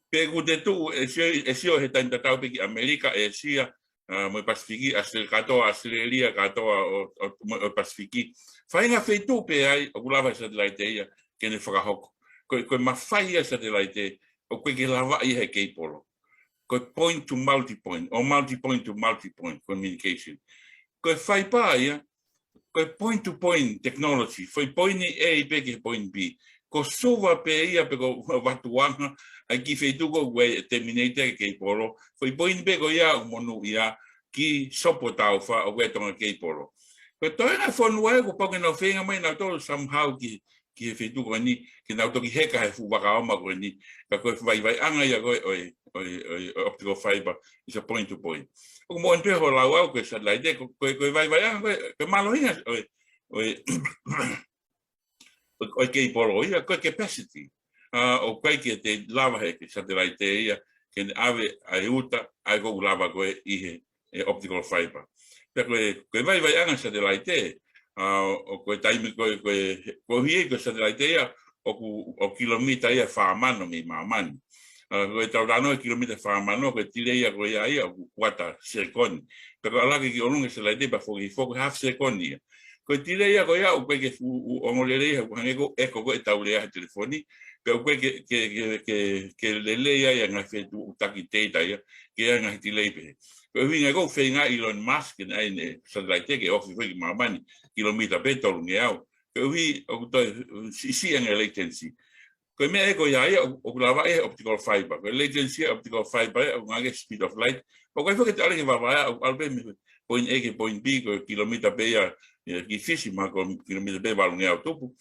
Pe ʻoku te tuʻu, ʻe sio, ʻe sio he taimi tatau pē ki ʻAmelika, ʻĒsia, ʻa, mo e Pasifiki, ʻAosite-, kātoa ʻAositelēlia, kātoa ʻo, ʻo, mo e Pasifiki. Faʻahinga feituʻu pē ʻa ia ʻoku lava he satelaite ia ke ne fakahoko. Ko e, ko e mafai ʻa e satelaite, ʻoku ʻikai ke lavaʻi ia he keipolo. Ko e point to multipoint, ʻo multipoint to multipoint communication. Ko e faipa ia, ko e point to point technology, foʻi poini A pē ki he poini B. Ko Suva pē ia pe ko Vatuanga, ʻa e kiʻi feituʻu ko ē ʻoku terminate ai e keipolo, foʻi poini pē ko ia ʻoku monūʻia ki Sopu ʻo Taufa ʻoku ʻi ai e tonga keipolo. Ko e toenga e fonua ia kuo pau ke nau feinga mai nautolu somehow ki, ki he feituʻu ko eni, ke nau toki heka he fuʻu vaka ʻoma ko eni, ka ko e vaivaiʻanga ia ko ē ʻo e, ʻo e, ʻo e, ʻo e optical fiber, is a point to point. ʻOku moʻoni pē hoʻo lau ʻau ko e satelaite, ko, ko, ko e vaivaiʻanga ko ē, ko e mālohinga ʻo e, ʻo e, ʻo e, ʻo e keipolo ia, ko e capacity. ʻA, ʻoku ʻikai ke te lava he ke satelaite ia, ke ne ʻave ʻa e uta, ʻa ia ko ē ʻoku lava ko ē ʻi he, e optical fiber. Pea ko e, ko e vaivaiʻanga satelaite, ʻa, ʻo ko e taimi ko ē, ko e, ko e hia ko e satelaite ia, ʻoku, ʻoku kilomita ia fā mano mei māmani. ʻA, ko e tau talanoa kilomita fā mano, ko e delay ia ko ia ia, ʻoku kuata sekoni. Pea ko e ʻalu hake ki ʻolunga e satelaite, pea foki, foki half sekoni ia. Ko e delay ia ko ia, ʻoku ʻikai ke fuʻu ongo lelei, ʻoku hangē ko e ʻeko ko ē ʻetau lea he telefoni, pea ʻoku ʻikai ke, ke, ke, ke, ke lelei ai ʻa e ngaahi fetuʻutaki data ia, ke ʻi ai e ngaahi delay pē. Ko e ʻuhinga ia ʻoku feinga ʻa Elon Musk ke ne ʻai ʻene satelaite ke ofi foki ki māmani, kilomita pē tolungeau. Koeʻuhi ʻoku toe siʻisiʻi ange e latency. Ko e meʻa ʻe ko ia ia, ʻoku, ʻoku lava ʻe he optical fiber. Ko e latency ʻa e optical fiber ia, ʻoku hangē speed of light. ʻOku ʻikai foki ke te ʻalu ki vavā ia, ʻoku ʻalu pē mei point A ki point B, ko e kilomita pē ia, ia ki Fisi, mahalo ko e kilomita pē valungeau tupu.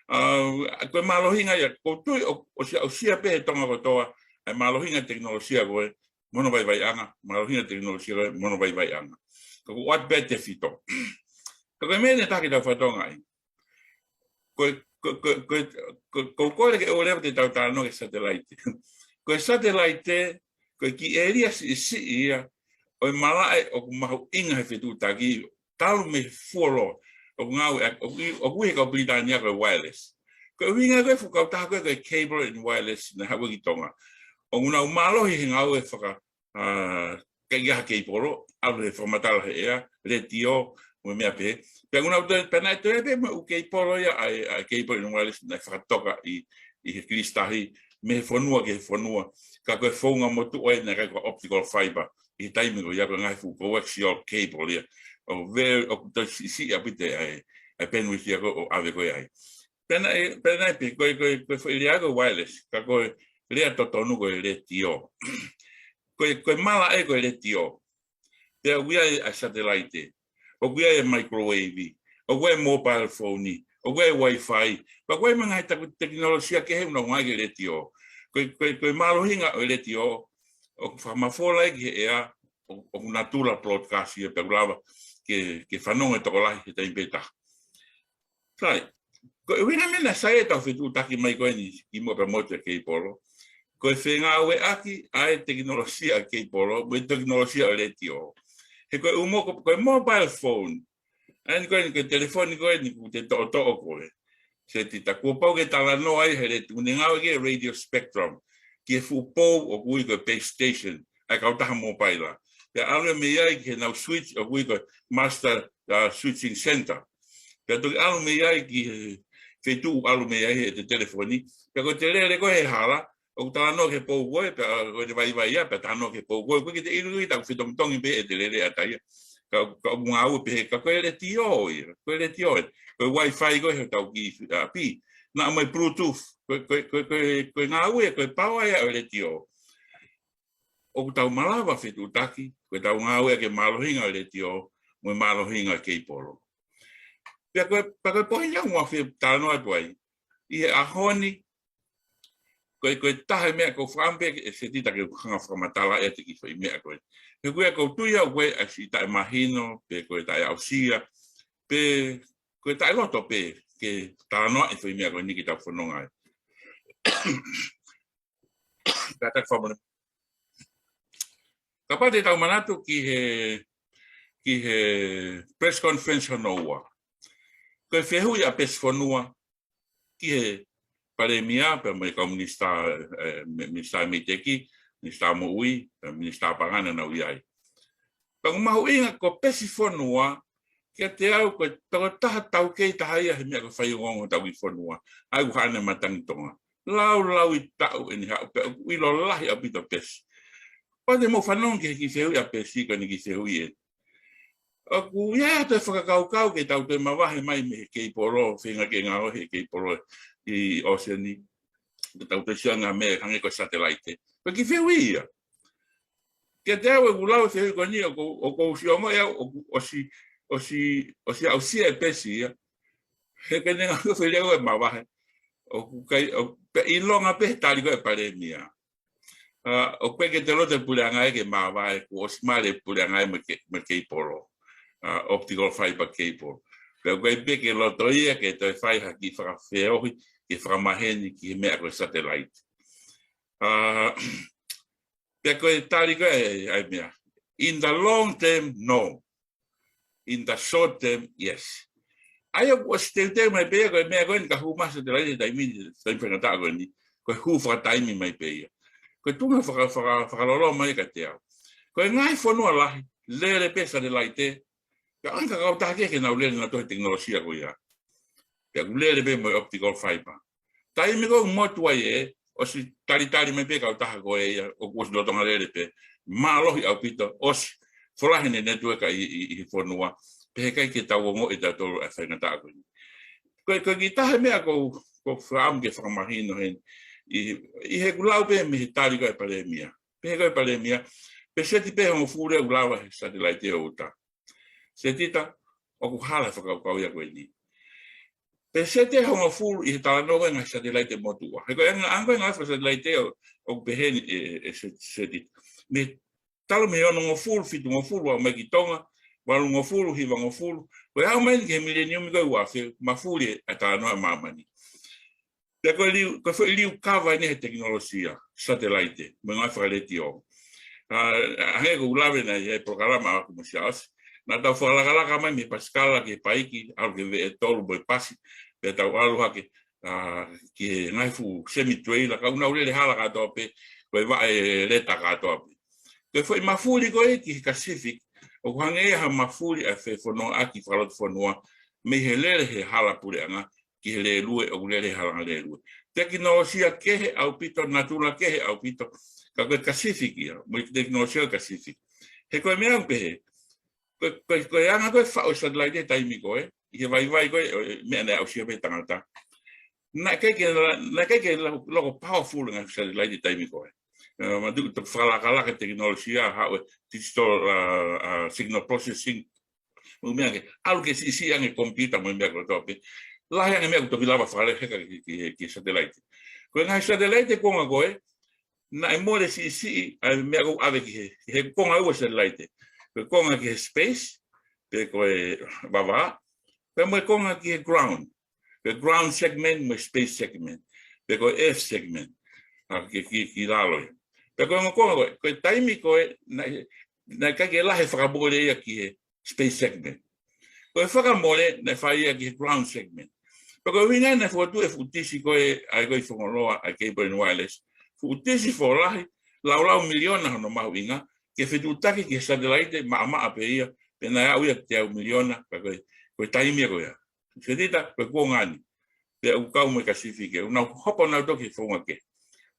ʻA, ko e mālohinga ia, ʻoku ou tui ʻo, ʻosi, ʻosi ʻa pē he Tonga kotoa, ʻa e mālohinga tekinolosia ko ē, mo hono vaivaiʻanga, mālohinga tekinolosia ko ē, mo hono vaivaiʻanga. Ka ʻoku ʻoatu pē tefito. Ka ko e meʻa ʻe taha ke tau fakatokangaʻi. Ko e, ko, ko, ko, ko, ko, ko e ke ʻoua leva te tau talanoa ki he satelaite. Ko e satelaite, ko e kiʻi ʻēlia siʻisiʻi ia, ʻo e malaʻe ʻoku mahuʻinga he fetuʻutaki, talu mei he fuoloa, ʻoku ngāue, ʻoku, ʻoku ui he kau Pilitānia ko e wireless. Ko e ʻuhinga ko e fuʻu kautaha ko ē, ko e Cable and Wireless, naʻe haʻu ki Tonga. ʻOku nau mālohi he ngāue faka, ʻa, ʻikai ha keipolo, ʻalu he fakamatala he ʻea, letiō, mo e meʻa pehē. Pea ʻoku nau toe, pea naʻe toe pē mo e ʻū keipolo ia, ʻa e, ʻa e Cable and Wireless, naʻe fakatoka ʻi, ʻi he Kilisi Tahi, mei he fonua ki he fonua. Ka ko e founga motuʻa ia naʻe ʻikai ko e optical fiber, ʻi he taimi ko ia ko e ngaahi fuʻu coaxial cable ia. ʻO ve, ʻoku toe siʻisiʻi ʻaupito ʻa e, ʻa e bandwidth ia ko ē ʻo ʻave ko ē ai. Pea naʻe, pea naʻe pehē, ko e, ko e, ko e foʻi lea ko e wireless, ka ko e lea totonu ko e letiō. Ko e, ko e malaʻe ko e letiō. Pea ʻoku ʻi ai ʻa e satelaite. ʻOku ʻi ai e microwave. ʻOku ʻi ai e mobile phone. ʻOku ʻi ai e Wi-Fi. Pea ʻoku ʻi ai mo e ngaahi taku tekinolosia kehe ʻoku nau ngāueʻaki e letiō. Ko e, ko e, ko e mālohinga ʻo e letiō. ʻoku fakamafola ia ki he ʻea, ʻo, ʻoku natula broadcast ia pea ʻoku lava ke, ke fanongo e tokolahi he taimi pē taha. Sai, ko e ʻuhinga meʻa naʻe sai ʻetau fetuʻutaki mai ko eni kimuʻa pea mo e Keipolo, ko e fengāueʻaki ʻa e tekinolosia ʻa e Keipolo mo e tekinolosia ʻo e letiō. He ko e ʻū mo-, ko, ko e mobile phone, ʻa eni ko eni, ko e telefoni ko eni ʻoku te toʻotoʻo ko ē, Setita, kuo pau ke talanoa ai he letiō, ne ngāueʻaki e radio spectrum ki he fuʻu pou ʻoku ui ko e base station ʻa e kautaha mobile. Pea ʻalu mei ai ki heʻenau switch ʻoku ui ko e master, uh, switching center. Pea toki ʻalu mei ai ki he feituʻu ʻalu mei ai he te telefoni. Pea ko e te lele ko ē he hala, ʻoku talanoa ki he pou ko ē, pea ko e te vaivai ia, pea talanoa ki he pou ko ē, ʻoku ʻikai ke te ʻilo ia, ʻoku fetongitongi pē ʻete lele ʻataia. Ka, ka ʻoku ngāue pē he, ka ko e letiō ia, ko e letiō ia. Ko e Wi-Fi ko ē he tau ki, ʻapi. Naʻa mo e Bluetooth, ko e, ko e, ko e, ko e, ko e ngāue, ko e power ia ʻo e letiō. ʻOku tau malava fetuʻutaki, ko ʻetau ngāue ke mālohinga e letiō, mo e mālohinga e Keipolo. Pea ko e, pea ko e poini ʻoku ou fie talanoa atu ai, ʻi he ʻaho ni, ko e, ko e taha e meʻa ʻoku ou fakaʻamu pē ʻe Setita ke u hanga fakamatala ʻe te ki foʻi meʻa ko ē. He ko e ʻoku ou tui au ko e ʻasi taʻemahino, pe ko e taʻeaʻusia, pe ko e taʻeloto pē ke talanoa e foʻi meʻa ko eni ke tau fononga ai. Ka ta famo-, kapau te tau manatu ki he, ki he press conference hono ua. Ko e fehuʻi ʻa Pesi Fonua ki he Palēmia, pea mo e kau minisitā, eh, mi-, minisitā Meiteki, minisitā Moʻui, pea minisitā Paʻanga naʻa nau ʻi ai. Pea ʻoku mahuʻinga ko Pesi Fonua, kiate au ko e tokotaha taukei taha ia he meʻa ko e faiongoongo hotau kiʻi fonua. ʻA ia ʻoku haʻane matangi Tonga. Laulau ʻi taʻu ʻeni haʻu pea ʻoku ʻilo lahi ʻaupito Pesi. Pea te mou fanongo ki he kiʻi fehuʻi ʻa Pesi ko eni kiʻi fehuʻi ē. ʻOku ʻi ai ha toe fakakaukau ke tau toe mavahe mai mei he Keipolo, feinga ke ngāue he Keipolo ʻi ʻōseni. Ke tau toe sio ange meʻa hangē ko e satelaite. Ko e kiʻi fehuʻi ia. Kiate au ʻeku lau e fehuʻi ko eni ʻoku, ʻoku ou sio ange au ʻoku ʻosi, ʻosi, ʻosi aʻusia ʻe Pesi ia. He ke ne ngāue fele au e mavahe. ʻOku ʻikai, ʻo, pea ʻilonga pē he tali ko ē ʻa e Palēmia. ʻA, ʻoku ʻikai ke te loto e puleʻanga ia ke mavahe, kuo ʻosi mavahe e puleʻanga ia mo e Ke-, mo e Keipolo. ʻA, optical fiber cable. Pea ʻoku ʻikai pē ke loto ia ke toe fai ha kiʻi fakafeohi, ke fakamaheni ki he meʻa ko e satelaite. ʻA, pea ko e tali ko ē ʻa e meʻa. In the long term, no. In the short term, yes. ʻA ia ʻoku ʻosi teuteu mai pē ia, ko e meʻa ko eni ka hū mai e satelaite he taimi ni, taimi faingataʻa ko eni, ko e hū fakataimi mai pē ia. Ko e tuʻunga faka-, faka-, fakalolo mai kiate au. Ko e ngaahi fonua lahi, lele pē satelaite, ka ʻoku ʻikai ke kautaha kehe ke nau lele nautolu he tekinolosia ko ia. Pea ʻoku lele pē mo e optical fiber. Taimi ko ē ʻoku motu ai ē, ʻosi talitali mai pē kautaha ko ē ia, ʻoku ʻosi lolotonga lele pē, mālohi ʻaupito, ʻosi folahi ʻene network ʻi, ʻi, ʻi he fonua, pea heʻikai ke tau ongoʻi ʻe tautolu ʻa e faingataʻa ko eni. Ko e, ko e kiʻi taha e meʻa ʻoku ou, ʻoku ou fakaʻamu ke fakamahino heni, ʻi, ʻi heʻeku lau pē mei he tali ko ē ʻa e Palēmia. Pehē ko ē ʻa e Palēmia, peseti pē hongofulu ʻoku lava he satelaite ʻo ʻuta. Setita, ʻoku hala e fakakaukau ia ko eni. Peseti hongofulu ʻi he talanoa ko ē ngaahi satelaite motuʻa. He ko e anga, anga ko ē ngaahi fakasatelaite ʻo, ʻoku pehē ni ʻe, ʻe Se-, Setita. Mei, talu mei he onongofulu, fitungofulu, aʻu mai ki Tonga, valungofulu, hivangofulu. Ko e aʻu mai eni ki he mileniumi ko ē ua afe, mafuli e talanoa ʻa māmani. Pea ko e liu, ko e foʻi liu kava eni he tekinolosia, satelaite, mo e ngaahi fakaletiō. ʻA, hangē ko ʻeku lave ʻanenai he polokalama ʻaʻaku mo Siaosi. Naʻa tau fakalakalaka mai mei he pasikala ki he paiki, ʻalu ki he veʻe tolu mo e pasi, pea tau ʻalu hake, ʻa, ki he ngaahi fuʻu semi-trailer, ka ʻoku nau lele hala kātoa pē, ko e vaʻe leta kātoa pē. Ko e foʻi mafuli ko ē ki he Pacific, ʻoku hangē ia ha mafuli ʻa e fefonua ʻaki fakalotofonua, mei he lele he hala puleʻanga, ki he lēlue, ʻoku lele he hala lēlue. Tekinolosia kehe ʻaupito, natula kehe ʻaupito, ka ko e Pacific ia, mo e tekinolosia Pacific. He ko e meʻa ʻoku pehē, ko, ko, ko e anga ko ē faʻu e satelaite he taimi ko ē, ʻi he vaivai ko ē, ʻo e meʻa naʻe aʻusia pē ʻe he tangata. Naʻe ʻikai ke la-, naʻe ʻikai ke la-, loko powerful e ngaahi satelaite he taimi ko ē. ʻE, ma tu, tu fakalakalaka e tekinolosia, haʻu e digital, ʻa, ʻa, signal processing, mo e meʻa ke, ʻalu ke siʻisiʻi ange e computer mo e meʻa kotoa pē. Lahi ange e meʻa ʻoku toki lava fakalele heka ki, ki, ki satelaite. Ko e ngaahi satelaite ko ē ko ē, naʻe mole siʻisiʻi ʻa e meʻa ʻoku ʻave ki he, ki he konga ua satellite. Ko e konga ki he space, pe ko e vavā, pea mo e konga ki he ground. Ko e ground segment mo e space segment. Pe ko e earth segment. ʻA, ki, ki, ki lalo ia. Pea ko e ongo konga ko ē, ko e taimi ko ē, naʻe, naʻe ʻikai ke lahi e fakamole ia ki he space segment. Ko e fakamole naʻe fai ia ki he ground segment. Pea ko e ʻuhinga ia naʻe fokotuʻu e fuʻu tisi ko ē, ʻa ia ko e Fongoloa, ʻa e Cable and Wireless. Fuʻu tisi fuʻu lahi, laulau miliona hono mahuʻinga, ke fetuʻutaki ki he satellite maʻamaʻa pē ia, pea naʻe aʻu ia ki he teau miliona, ka ko e, ko e taimi ia ko ia. Setita, ko e kuonga ni. Pea ʻoku kau mo e Kasifiki, ʻoku nau hopo nautolu ki he founga kehe.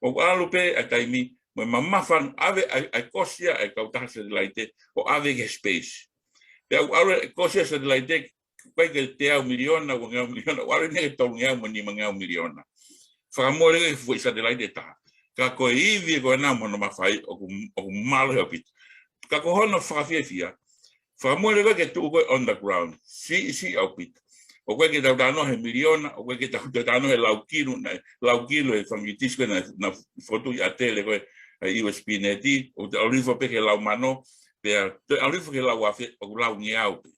ʻOku ʻalu pē ʻa e taimi, mo e mamafa ʻave ʻa e, ʻa e kosi ia ʻa e kautaha satellite, ʻo ʻave ki he space. Pea ʻoku ʻalu e kosi ʻa e satellite, ʻikai ke teau miliona, uangeau miliona, ʻoku ʻalu ia ki he tolungeau mo e nimangeau miliona. Fakamole ki he fuʻu satellite ʻe taha. Ka ko e ivi ko ena mo hono mafai, ʻoku, ʻoku mālohi ʻaupito. Ka ko hono fakafiefia, fakamole ko ē ke tuʻu ko ē on the ground. Siʻisiʻi ʻaupito. ʻOku ʻikai ke tau talanoa he miliona, ʻoku ʻikai ke tau, tau talanoa he lau kilu, naʻe, lau kilu he fanga kiʻi tisi ko ē naʻe, naʻe fokotuʻu ʻi ʻAtele ko ē, ʻa e U S P Net, ʻoku toe ʻalu hifo pē ki he lau mano, pea toe ʻalu hifo ki he lau afe, ʻoku lau ngeau pē.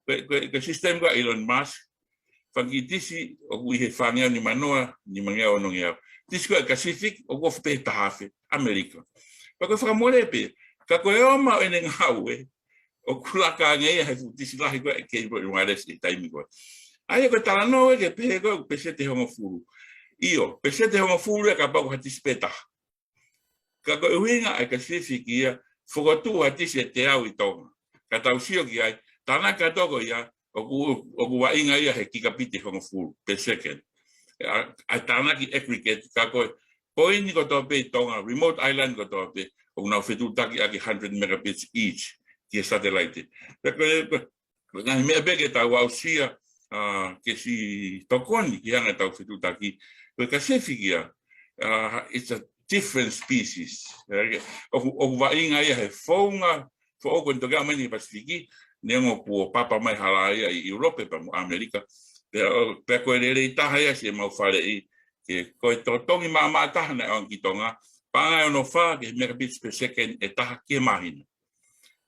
Ko e, ko e, ko e system ko ē ʻa Elon Musk, fanga kiʻi tisi ʻoku ʻi he fāngeau nimanoa, nimangeau onongeau. Tisi ko ē ʻa e Kasifiki, ʻoku ofi pē he taha afe, ʻAmelika. Pea ko e fakamole pē, ka ko e ō mai ʻene ngāue, ʻoku laka ange ia he fuʻu tisi lahi ko ē ʻa e Cable and Wireless he taimi ko ē. ʻA ia ko e talanoa ko ē ke pehē ko ē ʻoku peseti ʻe hongofulu. ʻIo, peseti ʻe hongofulu ia kapau ko ha tisi pē taha. Ka ko e ʻuhinga ʻa e Kasifiki ia, fokotuʻu ha tisi ʻe teau ʻi Tonga. Ka tau sio ki ai, tānaki kātoa ko ia, ʻoku, ʻoku vaʻinga ia he gigabit ʻe hongofulu per second. ʻA, ʻa e tānaki aggregate, ka ko e poini kotoa pē ʻi Tonga, remote island kotoa pē, ʻoku nau fetuʻutaki ʻaki hundred megabits each ki he satellite. Pea ko e, ko e, ko e ngaahi meʻa pē ke tau aʻusia, ʻa, ke siʻi tokoni ki he anga ʻetau fetuʻutaki, ko e Kasifiki ia, ʻa, it's a different species. ʻOku, ʻoku vaʻinga ia he founga, foʻou ko eni toki aʻu mai eni ki he Pasifiki, neongo kuo papa mai hala ia ʻi ʻIulope pea mo ʻAmelika, pea, pea ko e lelei taha ia siʻemau faleʻi, ke ko e totongi maʻamaʻa taha naʻe ʻoange ki Tonga, paʻanga ʻe ono fā ki he megabits per second ʻe taha ki he māhina.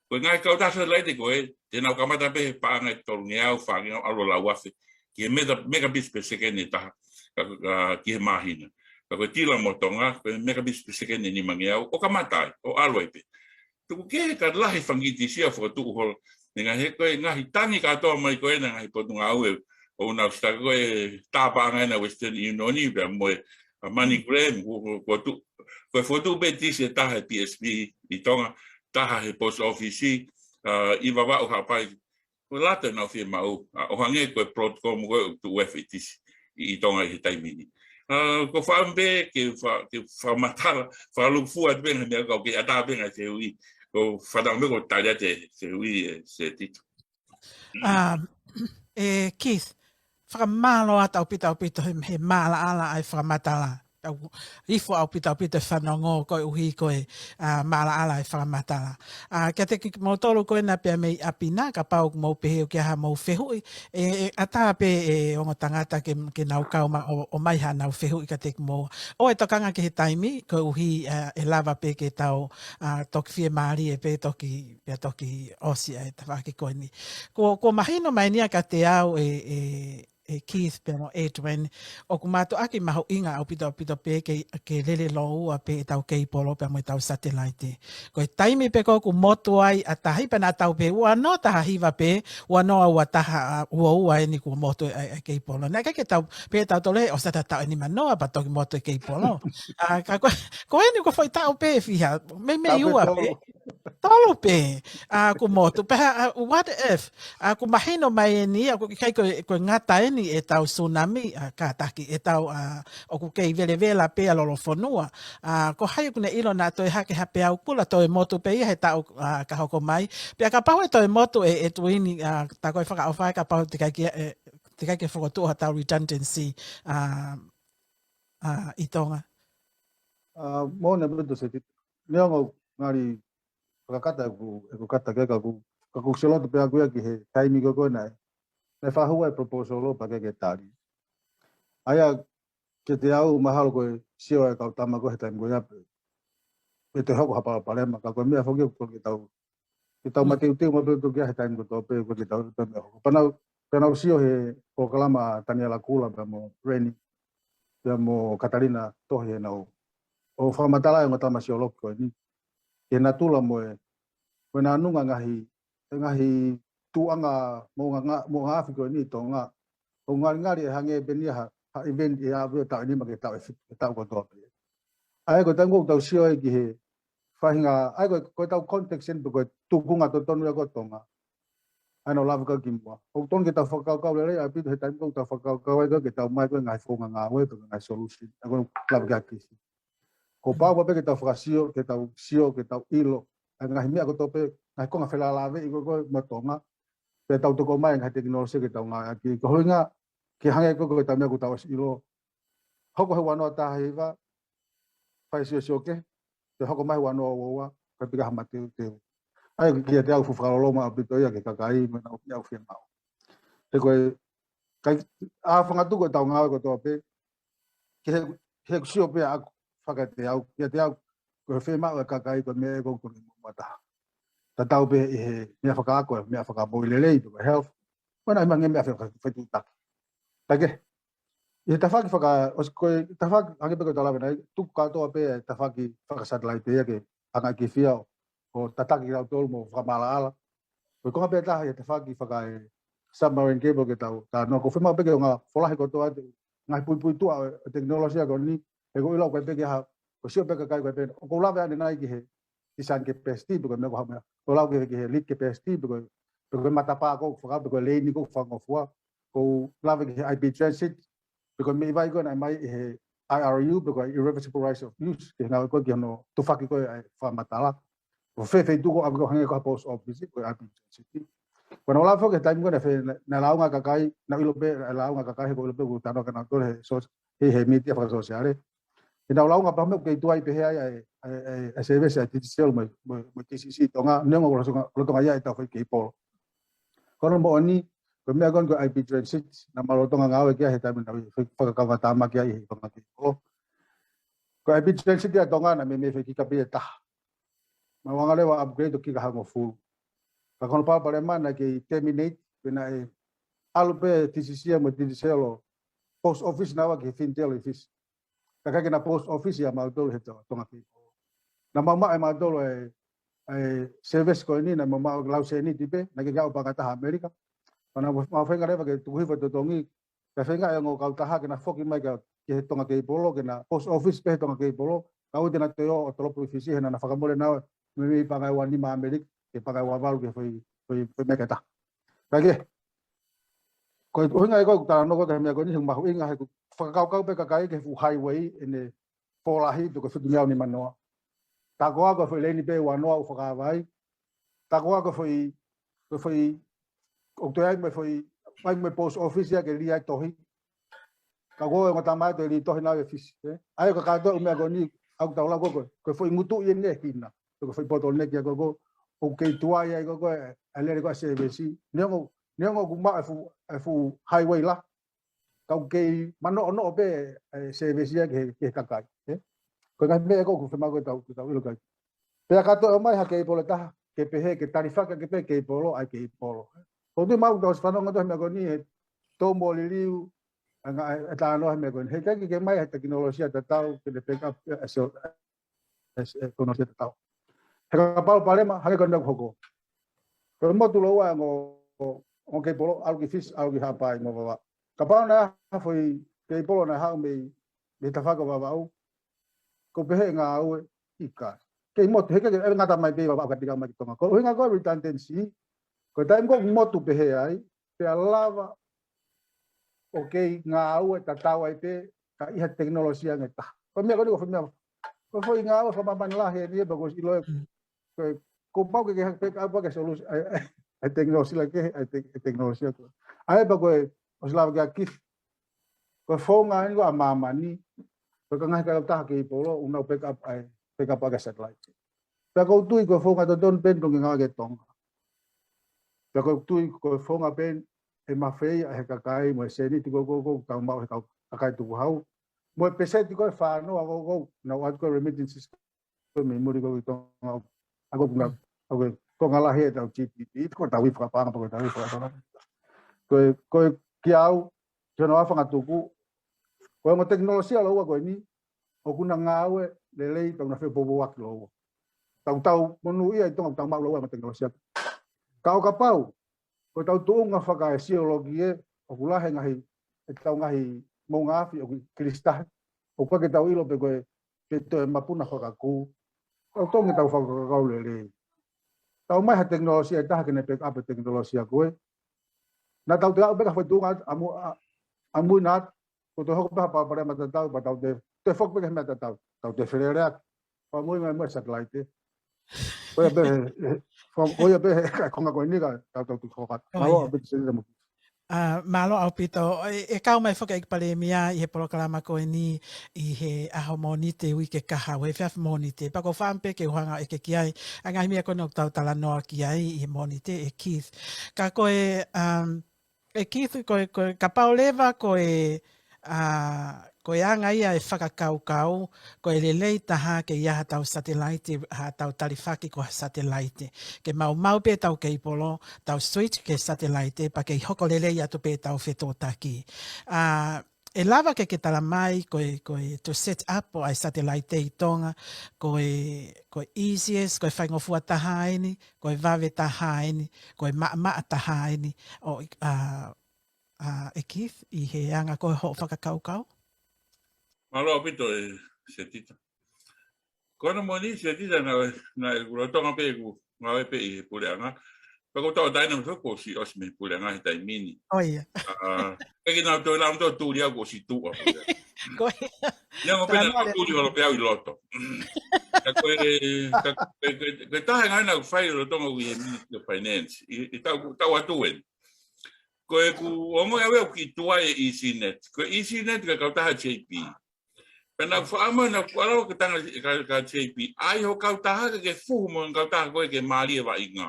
Ko e ngaahi kautaha satellite ko ē, te nau kamata pē he paʻanga ʻe tolungeau, fāngeau, ʻalu ʻo lau afe, ki he meta-, megabits per second ʻe taha, ka, ka, ki he māhina. Ka ko e Tila mo Tonga, ko e megabits per second ʻe nimangeau, ʻo kamata ai, ʻo ʻalu ai pē. Tuku kehe ka lahi fanga kiʻi tisi ia fokotuʻu holo. Neongo he ko e ngaahi tangi kātoa mai ko ena ngaahi potungāue, ʻoku nau sitaka ko e tā paʻanga ena Western Union pea mo e, ʻa, MoneyGram, ko, ko, ko tu-, ko e fokotuʻu pē tisi ʻe taha he P S P ʻi Tonga, taha he post office, ʻa, ʻi Vavaʻu, Haʻapai, ko e lata ʻenau fiemaʻu, ʻa, ʻo hangē ko e Broadcom ko ē ʻoku tuʻu e fuʻu tisi ʻi, ʻi Tonga ʻi he taimi ni. ʻA, ko e fakaʻamu pē ke fa-, ke fakamatala, fakalūkufua atu pē ngaahi meʻa ka ʻoku kei ʻatā pē ngaahi fehuʻi, ko e fakaʻamu pē ko e tali atu e fehuʻi ʻe Setita. ʻA, ʻe Keith, fakamālō atu ʻaupito ʻaupito he, he maʻalaʻala ʻa e fakamatala. Tau ifo ʻaupito ʻaupito e fanongo koeʻuhi ko e, ʻa, maʻalaʻala e fakamatala. ʻA, kiate kimoutolu ko ena pea mei ʻapi na, kapau ʻoku mou pehē ʻoku ʻi ai haʻamou fehuʻi, ʻe, ʻe ʻatā pē ʻe he ongo tangata ke, ke nau kau mai ʻo, ʻomai haʻanau fehuʻi kiate kimoua. ʻOua ʻe tokanga ki he taimi, koeʻuhi, ʻa, ʻe lava pē ke tau, ʻa, toki fiemālie pē toki, pea toki ʻosi ʻa e tafaʻaki ko eni. Kuo, kuo mahino mai eni ia kiate au ʻe, ʻe, ʻe Keith pea mo Edwin, ʻoku mātuʻaki mahuʻinga ʻaupito ʻaupito pē ke, ke lele lōua pē ʻetau keipolo pea mo ʻetau satelaite. Ko e taimi pē ko ē ʻoku motu ai ʻa tahi pea naʻa tau pehē ua noa taha hiva pē, ua noa ua taha, ua ua eni kuo motu ai ʻa e keipolo. Naʻe ʻikai ke tau pehē ʻe tautolu ʻe ʻosi ʻa e taʻu ʻe nima noa pea toki motu e keipolo. ʻA, ka ko, ko eni ko e foʻi taʻu pē ʻe fiha, meimei ua pē. Tolu pē, ʻa, kuo motu. Pea, ʻa, what if, ʻa, kuo mahino mai eni, ʻa, ʻoku ʻikai ko e, ko e ngata eni ʻetau tsunami, ʻa, kātaki ʻetau, ʻa, ʻoku kei velevela pē ʻa Lolofonua. ʻA, ko hai ʻoku ne ʻilo naʻa toe hake ha peau kula toe motu pē ia he taʻu, ʻa, ka hoko mai. Pea kapau ʻe toe motu ʻe, ʻe Tuini, ʻa, tā ko e fakaʻofa ē kapau te ʻikai ke, ʻe, te ʻikai ke fokotuʻu haʻatau redundancy, ʻa, ʻa, ʻi Tonga. ʻA, moʻoni ʻaupito Setita. Neongo ngali fakakata ʻeku, ʻeku kata ke ka ʻoku, ka ʻoku ou sio loto pē au ia ki he taimi ko ē ko ē naʻe, naʻe fakahū ai e proposal pea ʻikai ke tali. ʻA ia kiate au mahalo ko e sio ʻa e kau tama ko ē he taimi ko ia pē, ʻe toe hoko ha palopalema, ka ko e meʻa foki ʻoku totonu ke tau, ke tau mateuteu maʻu pē ʻo tuku ia he taimi kotoa pē, ko e ke tau, tau meʻa hoko. Pea naʻa ku, pea naʻa ku sio he polokalama ʻa Taniela Kula pea mo Reni, pea mo Katalina Tohi he naʻa nau ō ʻo fakamatala e ongo tamasiʻi ʻoloki ko eni. Ke natula mo e, mo e nānunga ngaahi, ngaahi tuʻunga moʻunga, moʻunga afi ko eni ʻi Tonga. ʻOku ngalingali ʻe hangē pē eni ha, ha event ʻe ʻave ʻo taʻu ʻe nima ki he taʻu ʻe fitu, ki he taʻu kotoa pē. ʻA ia ko e taimi ʻoku tau sio ai ki he faʻahinga, ʻa ia ko e, ko e tau context eni pe ko e tuʻunga totonu ia ko Tonga. ʻA ia naʻa ku lave ki ai kimuʻa. ʻOku totonu ke tau fakakaukau lelei ʻaupito he taimi ʻoku tau fakakaukau ai ko ē ke tau mai ko ē ngaahi founga ngāue pe ko e ngaahi solution. ʻA ia ko e lave ki ai ki ai. Kuo pau pē ke tau fakasio, ke tau sio, ke tau ʻilo ʻa e ngaahi meʻa kotoa pē, ngaahi konga felāveʻi ko ē ko ē mo Tonga. Pea tau toko mai ngaahi tekinolosia ke tau ngāueʻaki. Ko hono ʻuhinga, ke hangē ko ē ko e taimi ʻoku tau ʻosi ʻilo. Hoko he ua noa taha hiva, fai siosio kehe, pea hoko mai ua noa ua ua, kae pika ha mateuteu. ʻA ia kiate au fuʻu fakaloloma ʻaupito ia ki he kakai, mo ʻenau, ʻenau fie maʻu. He ko e, kai, ʻa e fanga tuʻu ko ē ʻetau ngāue kotoa pē, ke he, he sio pē ʻaʻaku fakaeteau, kiate au, ko e fiemaʻu ʻa e kakai ko e meʻa ʻoku totonu ke maʻu taha. Tatau pē ʻi he meʻa fakaako, meʻa fakamoʻui lelei, pe ko e health, mo e ngaahi meʻa faka-, fetuʻutaki. Kae kehe, ʻi he tafaʻaki faka-, ʻosi ko e tafaʻaki, hangē pē ko e tau lave ʻanenai, tuku kātoa pē e tafaʻaki fakasatelaite ia ke anga ki fia ʻo, ʻo tataki kitautolu mo fakamaʻalaʻala. Ko e konga pē taha ʻi he tafaʻaki faka-, e submarine cable ke tau, tau noa ko e fiemaʻu pē ke ʻo ngaahi folahi kotoa atu, ngaahi puipuituʻa ʻo e tekinolosia ko eni, he ʻoku ou ʻilo ʻoku ʻikai pē ke ha, ko e sio pē kakai ko e pē, ʻoku ou lave ʻanenai ki he design capacity, pe ko e meʻa ko e hā meʻa. ʻOku ou lave ki he, ki he lead capacity, pe ko e, pe ko e matapā ʻoku faka-, pe ko e lane ʻoku fakangofua. ʻOku ou lave ki he I P transit, pe ko e meʻi vai ko ē naʻe mai ʻi he I R U, pe ko e irreversible right of use, ki he ngāue ko ē ki hono tufaki ko ē ʻa e fakamatala. Ko e feituʻu ko ē ʻoku hangē ko ha post office, ko e I P transit. Ko ʻena lava foki he taimi ko ē naʻe fe-, naʻe, naʻe lāunga kakai, naʻe ʻilo pē, naʻe lāunga kakai, he ʻoku ou ʻilo pē ʻoku tau noa ka nautolu he so-, he, he mītia fakasōsiale. ʻEna lāunga pea meʻa ʻoku kei tuai pehē ai, ʻa e, ʻa e, ʻa e, ʻa e service ʻa e Digicel mo, mo, mo e T C C Tonga, neongo ʻoku lolotonga, lolotonga ia ʻetau fai cable. Ko hono moʻoni, ko e meʻa ko eni ko e I P transit, naʻa ma lolotonga ngāue ki ai he taimi naʻa ku fakakaungātāmaki ai he konga cable. Ko e I P transit ia ʻa Tonga naʻe meimei fai kiʻi kapi ʻe taha. Ma anga leva upgrade ʻo kiʻi hongofulu. Ka ko hono palopalema naʻe kei terminate, pea naʻe ʻalu pē T C C mo Digicel ʻo post office naua ki he Fintel ʻi Fisi. Ka ʻikai ke na post office ia mautolu he To-, Tonga Cable. Naʻa mau maʻu ʻe mautolu e, e service ko eni, naʻa mau maʻu lau sēniti pē, naʻe kei ʻalu paʻanga ʻe taha ʻAmelika. Pea naʻa mau feinga leva ke tuku hifo e totongi, ka feinga e ongo kautaha ke na foki mai ki he Tonga Cable, ke na post office pē he Tonga Cable, ka ʻoua te na toe ō ʻo tolopo ʻi Fisi, he naʻa na fakamole naua, meimei paʻanga ʻe ua nima ʻAmelika, ke paʻanga ʻe ua valu ki he foʻi, foʻi, foʻi meʻa ʻe taha. Kae kehe, ko e ʻuhinga ia ko ē ʻoku ou talanoa ko ē ki he meʻa ko eni, he mahuʻinga he ʻoku fakakaukau pē kakai ki he fuʻu highway ʻene fōlahi pe ko e fitungeau nimanoa. Tā koā ko e foʻi lane pē ʻe ua noa ʻoku fakaava ai. Tā koā ko e foʻi, ko e foʻi, ʻoku toe ʻi ai mo e foʻi, ʻi ai mo e post office ia ke lī ai tohi. Ka ko e ongo tamaiki ʻe lī tohi naua ʻi Fisi, ē? ʻA ia ko e kātoa e meʻa ko eni, ʻoku tau lau ko ē, ko e foʻi ngutu ia ʻene hina. Ko e foʻi bottleneck ia ko ē, ʻoku kei tuai ai ko ē, ʻa e lele ko ē ʻa e service. Neongo, neongo ʻoku maʻu e fuʻu, e fuʻu highway lahi, ka ʻoku kei manoʻonoʻo pē e service ia ki he, ki he kakai, ē? Ko e ngaahi meʻa ko ē ʻoku fiemaʻu ke tau, ke tau ʻilo ki ai. Pea kātoa mai ha cable ʻe taha, ke pehē, ke talifaki ʻaki pē cable, ʻa e cable. Ko e tuʻu maʻu tau ʻosi fanongo atu he meʻa ko eni, he tō mo liliu, ʻa e ngaahi, e talanoa he meʻa ko eni. He ʻikai ke, ke mai ha tekinolosia tatau, ke ne back up, e, so, e, e, konosia tatau. He kapau palopalema, hangē ko e meʻa ʻoku hoko. Ko e motu lōua e ongo, ongo cable, ʻalu ki Fisi, ʻalu ki Haʻapai mo Vavaʻu. Kapau naʻe ʻi ai ha foʻi cable naʻe haʻu mei, mei he tafaʻaki ʻo Vavaʻu, ʻoku pehē ʻe ngāue, ʻikai. Kei motu, he ʻikai ke ngata mai pē Vavaʻu kae pika mai ki Tonga. Ko e ʻuhinga ko e redundancy, ko e taimi ko ē ʻoku motu pehē ai, pea lava ʻo kei ngāue tatau ai pē, ka ʻi ha tekinolosia ange ʻe taha. Ko e meʻa ko eni ko e foʻi meʻa, ko e foʻi ngāue fakamāmani lahi eni ia pea ko e ʻilo ē, ko e, kuo pau ke, ke back up ʻaki e solution, ʻa e, ʻa e, ʻa e tekinolosia ke, ʻa e te-, ʻa e tekinolosia ko ē. ʻA ia pea ko e, ʻosi lava ki ai Keith. Ko e founga eni ko ē ʻa māmani, ko e ngaahi kautaha cable, ʻoku nau back up ai, back up ʻaki e satellite. Pea ʻoku ou tui ko e founga totonu pē eni ke ngāue ki Tonga. Pea ʻoku ou tui ko e founga pē eni ʻe mafeia ʻe he kakai mo e sēniti ko ē ʻoku tau maʻu he kau kakai tukuhau. Mo e peseti ko ē fānau ʻoku, ʻoku nau ʻoatu ko e remittances ko e mei muli ko e Tonga, ʻa ko e Tonga, ʻa ko e Tonga lahi ʻetau G D P, ko ʻetau ivi fakapaʻanga, ko ʻetau ivi fakapaʻanga. Ko e, ko e kiate au, ki hono afangatuku, ko e ongo tekinolosia lōua ko eni, ʻoku na ngāue lelei, tau na fepopoaki lōua. Tau tau monūʻia ʻi Tonga, tau maʻu lōua mo e tekinolosia. Ka ʻo kapau, ko ʻetau tuʻunga fakaesioloki ē, ʻoku lahi e ngaahi, ʻetau ngaahi moʻunga afi ʻoku kilisitahi, ʻoku ʻikai ke tau ʻilo pe ko e, pe toe mapuna fakakū. Tau tongi tau fakakaukau lelei. Tau mai ha tekinolosia ʻe taha ke ne back up e tekinolosia ko ē. Na tau te aʻu pē ki ha foʻi tuʻunga ʻamu, ʻa, ʻamui na, ko te hoko pē ha palopalema tatau, pea tau te, te foki pē ki he meʻa tatau, tau te feleleaki. Pea mui mai mo e satellite. Ko ia pē, he, he, ko ia pē, he, ka konga ko eni ka, tau tau tu koka. Mālō, ʻaupito Seneta mo. ʻA, mālō ʻaupito, ʻe, ʻe kau mai foki ʻEiki Palēmia ʻi he polokalama ko eni ʻi he ʻaho Mōnite uike kahaʻu, he efiafi Mōnite. Pea ko e fakaʻamu pē ke u hanga ʻo ʻeke ki ai, ʻa e ngaahi meʻa ko ena ʻoku tau talanoa ki ai ʻi he Mōnite, ʻe Keith. Ka ko e, um, ʻe Keith, ko e, ko e, kapau leva ko e, ʻa, ko e anga ia e fakakaukau, ko e lelei taha ke ʻi ai haʻatau satelaite, haʻatau talifaki ko ha satelaite. Ke maumau pē ʻetau keipolo, tau switch ki he satelaite, pea ke hoko lelei atu pē ʻetau fetuʻutaki. ʻA, ʻe lava ke ke tala mai ko e, ko e to set up ʻo e satelaite ʻi Tonga, ko e, ko e easiest, ko e faingofua taha eni, ko e vave taha eni, ko e maʻamaʻa taha eni, ʻo, ʻa, ʻa, ʻe Keith, ʻi he anga ko hoʻo fakakaukau? Mālō ʻaupito ʻe Setita. Ko hono moʻoni Setita naʻe, naʻe ʻoku lolotonga pē ʻeku ngāue pē ʻi he puleʻanga. Pea ko ʻetau taina mo feko si ʻosi mei he puleʻanga he taimi ni. ʻO ia. ʻA, ʻe ke nau toe lau tō tuli au ko si tuʻa puleʻanga. Ko ia. Ia mo pena ko tuli holo pē au ʻi loto. Ka ko e, ka, ko e, ko e, ko e taha e ngāue naʻe fai lolotonga ʻi he Ministry of Finance. ʻI, ʻi tau, tau atu eni. Ko ʻeku ongoʻi au ʻeku kiʻi tuai e EasyNet. Ko e EasyNet ko e kautaha J P. Pea naʻa ku faʻa mo naʻa ku ʻalu ki he tangata ka, ka J P. ʻAi ho kautaha ke ke fuhu mo e kautaha ko ē ke mālie vaʻinga.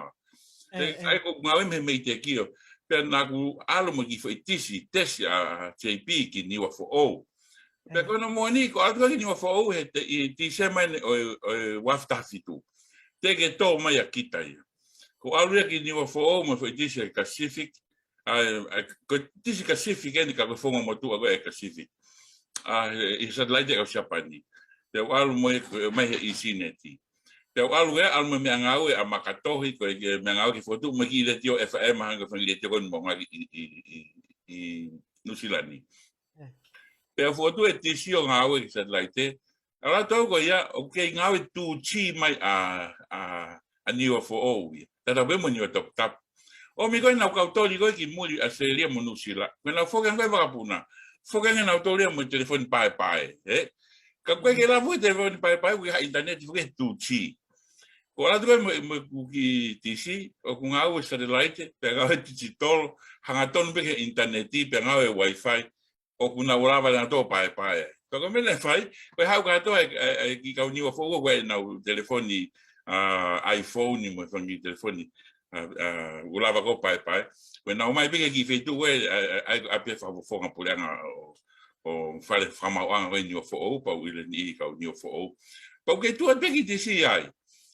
ʻE, ʻe. ʻAi ko ʻeku ngāue mei he Meitekio. Pea naʻa ku ʻalu mo e kiʻi foʻi tisi, tesi ʻa J P ki Niuafoʻou. Pea ko hono moʻoni, ko e ʻalu ko ē ki Niuafoʻou he te, ʻi Tīsema eni ʻo e, ʻo e ua afe taha fitu. Teʻeki tō mai ʻa kita ia. Ko e ʻalu ia ki Niuafoʻou mo e foʻi tisi ʻa e Pacific, ʻa, ʻa, ko e tisi Pacific eni ka ko e founga motuʻa ko ē ʻa e Pacific. ʻA, ʻi he satellite ʻa Siapani. Te u ʻalu mo e, ko e mai he EasyNet. Te u ʻalu ē, ʻalu mo e meʻangāue ʻa Makatohi, ko e meʻangāue ki he fokotuʻu mo e kiʻi letiō F M, hangē ko e fanga kiʻi letiō ko eni ʻoku maʻu ʻi, ʻi, ʻi, ʻi Nuʻusila ni. Pea fokotuʻu e tisi ʻo ngāue ki he satellite. ʻA ia ʻoku ou tui ko ia, ʻoku kei ngāue two G mai ʻa, ʻa, ʻa Niuafoʻou ia. Tatau pē mo Niuatoputapu. ʻO mei ko ē naʻa ku kau toli ko ē ki muli ʻAositelēlia mo Nuʻusila. Ko ʻenau foki ange ko ē vakapuna. Foki ange ʻenau toli mo e telefoni paepae, ē? Ka ʻoku ʻikai ke lava e telefoni paepae, ʻoku ʻi ai ha ʻinitaneti foki he two G. Ko e ʻalu atu ko ē mo, mo ʻeku kiʻi tisi, ʻoku ngāue satellite, pea ngāue digital, hangatonu pē ki he ʻinitaneti, pea ngāue Wi-Fi, ʻoku nau lava ʻenau tō paepae. Ka ko e meʻa naʻe fai, ko e haʻu kātoa e, e, e kiʻi kau Niuafoʻou ko ē ʻenau telefoni, ʻa, iPhone mo e fanga kiʻi telefoni, ʻa, ʻa, ʻoku lava ʻo paepae. Ko ʻenau ō mai pē ki he kiʻi feituʻu ko ē, ʻa, ʻa, ʻa, ʻa pē fakafofonga puleʻanga ʻo, ʻo fale fakamaauʻanga ko ē Niuafoʻou, pea u ʻilo e niʻihi kau Niuafoʻou. Pea u kei tuʻu atu pē kiʻi tisi ai.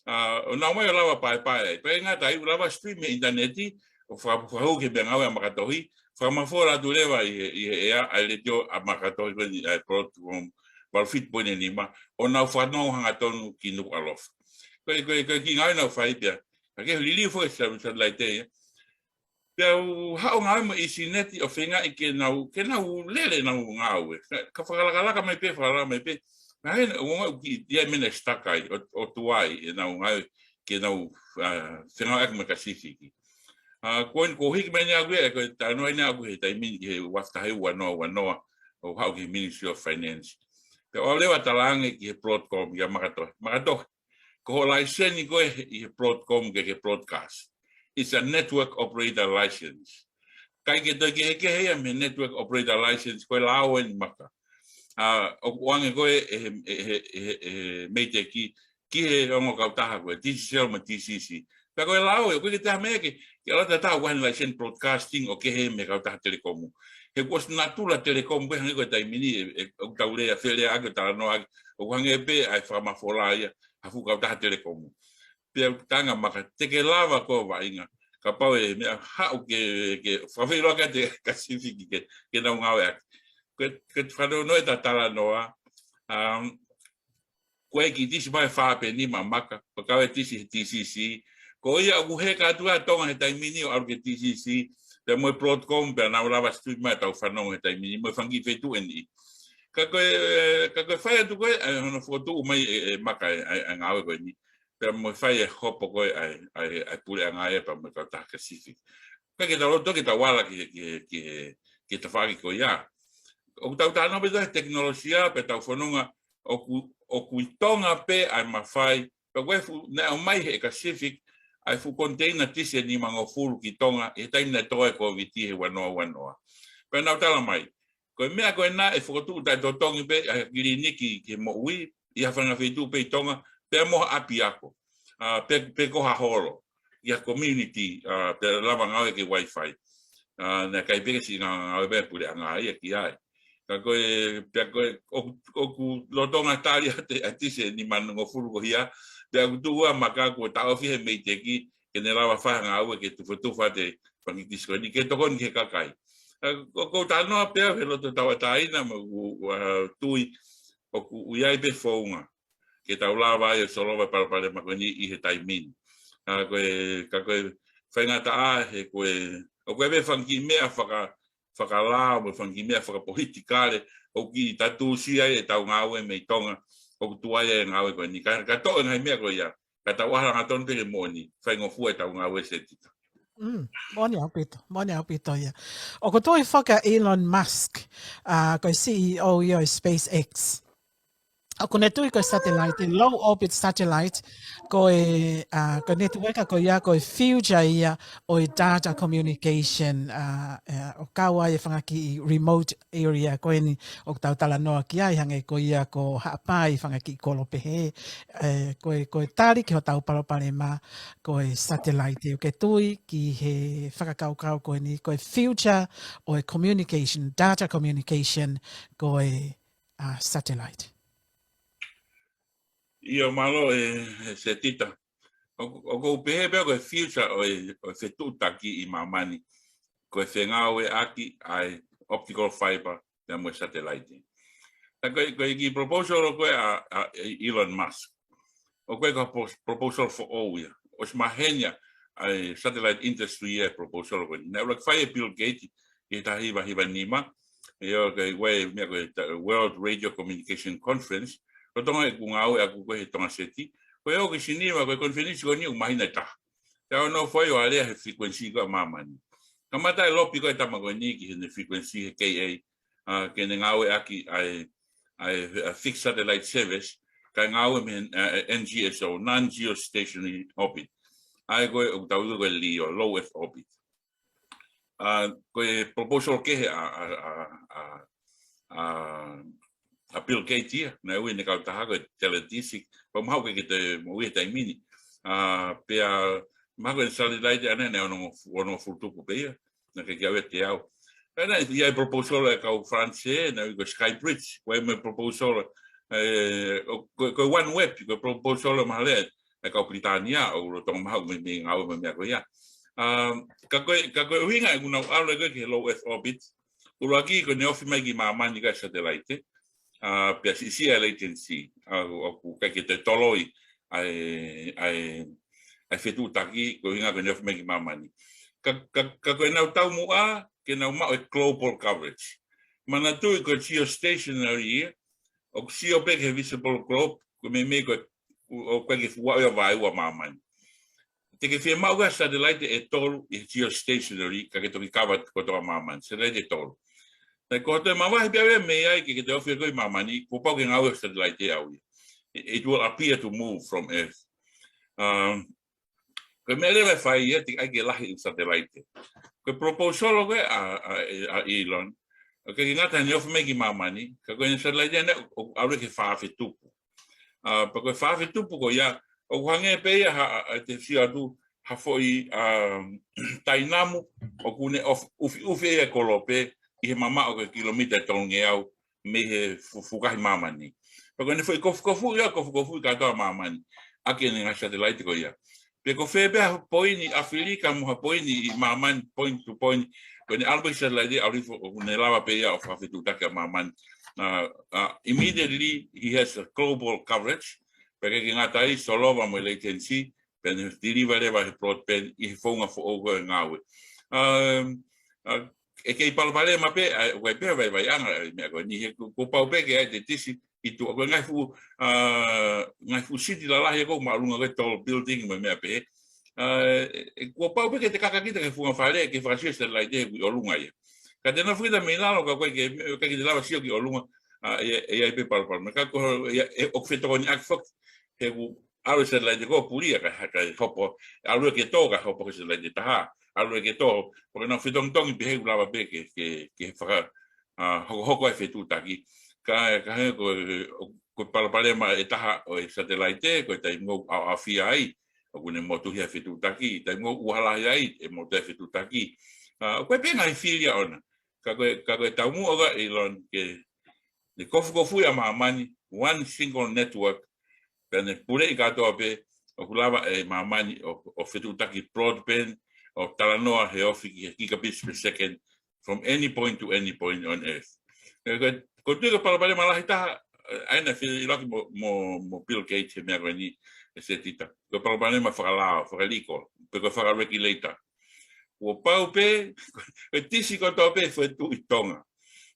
ʻA, ʻo nau ō mai ʻo lava paepae. Pea ʻi he ngata ai ʻoku lava stream he ʻinitaneti, ʻo faka-, fakahū ki he meʻangāue ʻa Makatohi, fakamafola atu leva ʻi he, ʻi he ʻea, ʻa e letiō ʻa Makatohi ko eni, ʻa e Broadcom, valu fitu poini nima, ʻo nau fanongo hangatonu ki Nukuʻalofa. Ko e, ko e, ko e kiʻi ngāue naʻa ku fai pea. Ka ke liliu foki e sa-, satellite ia. Pea u haʻu ʻo ngāue mo e EasyNet ʻo feingaʻi ke nau, ke nau lele ʻenau ngāue. Ka, ka fakalakalaka mai pē, fakalakalaka mai pē. Naʻe ʻi ai e ongo kiʻi meʻa naʻe stuck ai, ʻo, ʻo tuai ʻenau ngāue ke nau, ʻa, fengāueʻaki mo e Pasifiki. ʻA, ko eni ko e hiki mai eni ʻaʻaku ia, ko e talanoa eni ʻaʻaku he taimi ni ki he ua afe taha hiva ua noa ua noa, ʻo haʻu ki he Ministry of Finance. Pea u leva ʻo talaange ki he Broadcom, ʻia Makatohi. Makatohi, ko hoʻo laiseni ko ē ʻi he Broadcom ke ke broadcast. It's a network operator license. ʻIkai ke toe kehekehe ia mei he network operator license, ko e lao eni maka. ʻA, ʻoku ʻoange ko ē ʻe he, ʻe he, ʻe he, ʻe he Meitek ki he ongo kautaha ko ē, Digicel mo e D C C. Pea ko e lao ē, ʻoku ʻikai ke toe ʻi ai ha meʻa ke, ke ʻalu atu ha taha ʻoku ʻi ai ha license broadcasting ʻo kehe mei he kautaha telekomu. He kuo ʻosi natula telekomu, ko e hangē ko e taimi ni, ē, ʻoku tau lea, feleʻa ʻaki ʻo talanoa ʻaki, ʻoku hangē pē ʻa e fakamafola ia, ha fuʻu kautaha telekomu. Pea ʻoku tanga maka, te ke lava koe ʻo vaʻinga. Kapau ʻe meʻa haʻu ke, ke fakafeʻiloaki ʻa e Pasifiki ke, ke nau ngāueʻaki. Ko e, ko e fanongo ʻeta talanoa, um, ko e kiʻi tisi mai fā pe nima maka, pea kau e tisi he T C C. Ko ia ʻoku heka atu ʻa Tonga he taimi ni ʻo ʻalu ki he T C C, pea mo e Broadcom, pea nau lava sui mai ʻetau fanongo he taimi ni, mo e fanga kiʻi feituʻu ʻe niʻihi. Ka ko e, ka ko e fai atu ko ē, ʻa e hono fokotuʻu mai ʻe, ʻe maka ʻa e, ʻa e, ʻa e ngāue ko eni. Pea mo e fai e hopo ko ē ʻa e, ʻa e, ʻa e puleʻanga ia pea mo e kautaha Pasifiki. ʻIkai ke tau loto ke tau ala ki he, ki he, ki he, ki he tafaʻaki ko ia. ʻOku tau talanoa pē ʻi he tekinolosia, pea tau fononga ʻoku, ʻoku ʻi Tonga pē ʻa e mafai, pea ko e fuʻu, naʻe ʻomai he Pasifiki, ʻa e fuʻu koniteina tisi ʻe nimangofulu ki Tonga, he taimi naʻe tō ai e Kōviti he ua noa ua noa. Pea nau tala mai, ko e meʻa ko ena ʻe fokotuʻu taʻetotongi pē ʻa e kiliniki ki he moʻui, ʻi ha fanga feituʻu pē ʻi Tonga, pea mo ha ʻapiako, ʻa, pe, pe ko ha holo, ʻi ha community, ʻa, pea lava ngāueʻaki e Wi-Fi. ʻA, naʻe ʻikai pē ke siʻi ngāue pē puleʻanga ia ki ai. Ka ko e, pea ko e, ʻoku, ʻoku lolotonga tali ʻa e, ʻa e tisi ʻe nimangofulu ko ia, pea ʻoku tuʻu ʻa maka kuo taʻofi he MEIDECC, ke ne lava fai ha ngāue ke tufatufa ʻa e fanga kiʻi tisi ko eni ke tokoni ki he kakai. ʻA, ʻoku ou talanoa pē au he loto tauʻatāina mo ʻeku, ʻa, tui ʻoku ʻi ai pē founga ke tau lava ai ʻo solova e palopalema ko eni ʻi he taimi ni. ʻA, ko e, ka ko e faingataʻa he ko e, ʻoku ʻi ai pē fanga kiʻi meʻa faka, fakalao mo e fanga kiʻi meʻa fakapolitikale ʻoku kiʻi tatūsi ai ʻetau ngāue mei Tonga, ʻoku tuai ai e ngāue ko eni. Ka, ka toʻo e ngaahi meʻa ko ia, ka tau ʻalu hangatonu pē ki he moʻoni, faingofua ʻetau ngāue, Setita. Mm, moʻoni ʻaupito, moʻoni ʻaupito ia. ʻOku tui foki ʻa Elon Musk, ʻa, ko e C E O ia ʻo e SpaceX. ʻOku ne tui ko e satellite, low orbit satellite, ko e, ʻa, ko e netiueka ko ia, ko e future ia ʻo e data communication, ʻa, ʻa, ʻo kau ai e fanga kiʻi remote area ko eni ʻoku tau talanoa ki ai, hangē ko ia ko Haʻapai, fanga kiʻi kolo pehē, ē, ko e, ko e tali ki hotau palopalema, ko e satellite, ʻoku ke tui ki he fakakaukau ko eni, ko e future ʻo e communication, data communication, ko e, ʻa, satellite. ʻIo, mālō ē, ē Setita. ʻOku, ʻoku ou pehē pē au ko e future ʻo e, ʻo e fetuʻutaki ʻi māmani, ko e fengāueʻaki ʻa e optical fiber pea mo e satellite. Ka ko e, ko e kiʻi proposal ko ē ʻa, ʻa Elon Musk, ʻoku ʻikai ko ha pos-, proposal foʻou ia. ʻOsi maheni ʻa e satellite industry ia e proposal ko eni. Naʻe ʻuluaki fai ʻe Bill Gates ʻi he taha hiva hiva nima, ʻio, ko e ʻi he meʻa ko e ta-, World Radio Communication Conference, lolotonga ʻeku ngāue ʻaʻaku ko ē he Tonga SETI, ko e ō ki Siniva, ko e konifelenisi ko eni ʻoku maheni ʻe taha. Pea ʻoku nau fai ʻo alea he frequency ko ē ʻa māmani. Kamata e lopi ko ē ʻa e tama ko eni ki heʻene frequency he K A, ʻa, ke ne ngāueʻaki ʻa e, ʻa e, ʻa e fixed satellite service, kae ngāue mei he, ʻa, ʻa e N G S O, non-geostationary orbit. ʻA ia ko ē ʻoku tau ui ko e LEO, low Earth orbit. ʻA, ko e proposal kehe ʻa, ʻa, ʻa, ʻa, ʻa, ʻa Bill Gates ia, naʻe ui ʻene kautaha ko e Teledesic, pea mahalo ʻoku ʻikai ke toe moʻui he taimi ni. ʻA, pea mahalo ko e satellite ʻaʻana naʻe onongofulu, onongofulu tupu pē ia, naʻe ʻikai ke ʻave ʻe au. Pea naʻe ʻi ai e proposal ʻa e kau Falanisē, naʻe ui ko e Skybridge, ko e meʻa proposal, ē, ʻo, ko, ko e OneWeb, ko e proposal mahalo ʻa e kau Pilitānia, ʻoku lolotonga mahalo mei, mei ngāue mo e meʻa ko ia. ʻA, ka ko e, ka ko e ʻuhinga ʻoku nau ʻalu ai ko ē ki he low Earth orbit, ʻuluaki ko ʻene ofi mai ki māmani ʻa e satellite, ʻa, pea siʻisiʻi e latency, ʻa, ʻoku ʻikai ke toe toloi ʻa e, ʻa e, ʻa e fetuʻutaki, ko e ʻuhinga ko ʻene ofi mai ki māmani. Ka, ka, ka ko ʻenau taumuʻa ke nau maʻu e global coverage. Manatuʻi ko e geostationary ia, ʻoku sio pē ki he visible globe, ko e meimei ko e, ʻoku ʻikai ke fuʻu ʻi ai e vaeua ʻa māmani. Te ke fiemaʻu ʻa e satellite ʻe tolu ʻi he geostationary, ka ke toki cover kotoa ʻa māmani, satellite ʻe tolu. Naʻe ko e toe mavahe pē ia mei ai ke, ke toe ofi ko ē ʻi māmani, kuo pau ke ngāue ʻa e satellite ʻe au ia. It, it will appear to move from Earth. Um, ko e meʻa leva ʻe fai ia, teʻeki ai ke lahi e satellite. Ko e proposal ko ē ʻa, ʻa, ʻa Elon, ʻoku ʻikai ke ngata heʻene ofi mai ki māmani, ka ko ʻene satellite ʻaʻana ʻoku, ʻoku ʻalu ki he fā afe tupu. ʻA, pea ko e fā afe tupu ko ia, ʻoku hangē pē ia ha, ʻa, ʻa, te sio atu, ha foʻi, um, tainamu ʻoku ne ʻufiʻufi e kolope ʻi he mamaʻo ko e kilomita ʻe tolungeau mei he fu-, fukahi māmani. Pea ko ʻene foʻi kofukofuʻi ia, kofukofuʻi kātoa māmani ʻaki ʻene ngaahi satelaite ko ia. Pea ko fē pē ha poini ʻAfilika mo ha poini ʻi māmani, point to point, ko ʻene ʻalu pē ki satelaite, ʻalu hifo, ʻoku ne lava pē ia ʻo fakafetuʻutaki ʻa māmani. Uh, uh, immediately, he has a global coverage. Pea ʻikai ke ngata ai, solova mo e latency, pea ne deliver leva he broadband ʻi he founga foʻou ko e ngāue. Um, uh, ʻE kei palopalema pē, ʻa, ʻoku ʻi ai pē vaivaiʻanga, ʻa e meʻa ko eni he kuo, kuo pau pē ke ʻai te tisi ʻi tuʻa, ko e ngaahi fuʻu, ʻa, ngaahi fuʻu siti lalahi ʻoku māʻolunga ko e tall building mo e meʻa pehē. ʻA, ʻe, ʻe, kuo pau pē ke te kaka kita ki he funga fale, ke fakasio satelaite he ʻoku ʻi ʻolunga ia. Ka te nofo kita mei lalo ka ʻoku ʻikai ke, ʻikai ke te lava sio ki ʻolunga, ʻa, ʻe, ʻe ʻi ai pē palopalema. Ka ko, ʻe, ʻe, ʻoku fetokoniʻaki foki, he ʻoku ʻalu e satelaite ko ē ʻo puli ia ka, ka hopo, ʻalu ia ke tō ka hopo ki he satelaite ʻe taha, ʻalu ia ke tō, pea ke nau fetongitongi pē he ʻoku lava pē ke, ke, ke faka-, ʻa, hokohoko ai e fetuʻutaki. Ka, ka hangē ko, ko e palopalema ʻe taha ʻo e satelaite, ko e taimi ʻoku ʻaoʻaofia ai, ʻoku ne motuhi ai e fetuʻutaki, taimi ʻoku ʻuha lahi ai, ʻe motuhi ai e fetuʻutaki. ʻA, ʻoku ʻi ai pē ngaahi fili ʻoʻona. Ka ko e, ka ko e taumuʻa ʻa Elon ke ne kofukofuʻi ʻa māmani, one single network, pea ne puleʻi kātoa pē, ʻoku lava ʻe māmani ʻo, ʻo fetuʻutaki broadband, ʻo talanoa he ofi ki he gigabits per second, from any point to any point on earth. ʻE, ko, ko e tui ko e palopalema lahi taha, ʻa ia naʻe feʻiloaki mo, mo, mo Bill Gates he meʻa ko eni ʻe Setita. Ko e palopalema fakalao, fakalīkolo, pe ko e fakaregulator. Kuo pau pē, ko e tisi kotoa pē foetuʻu ʻi Tonga.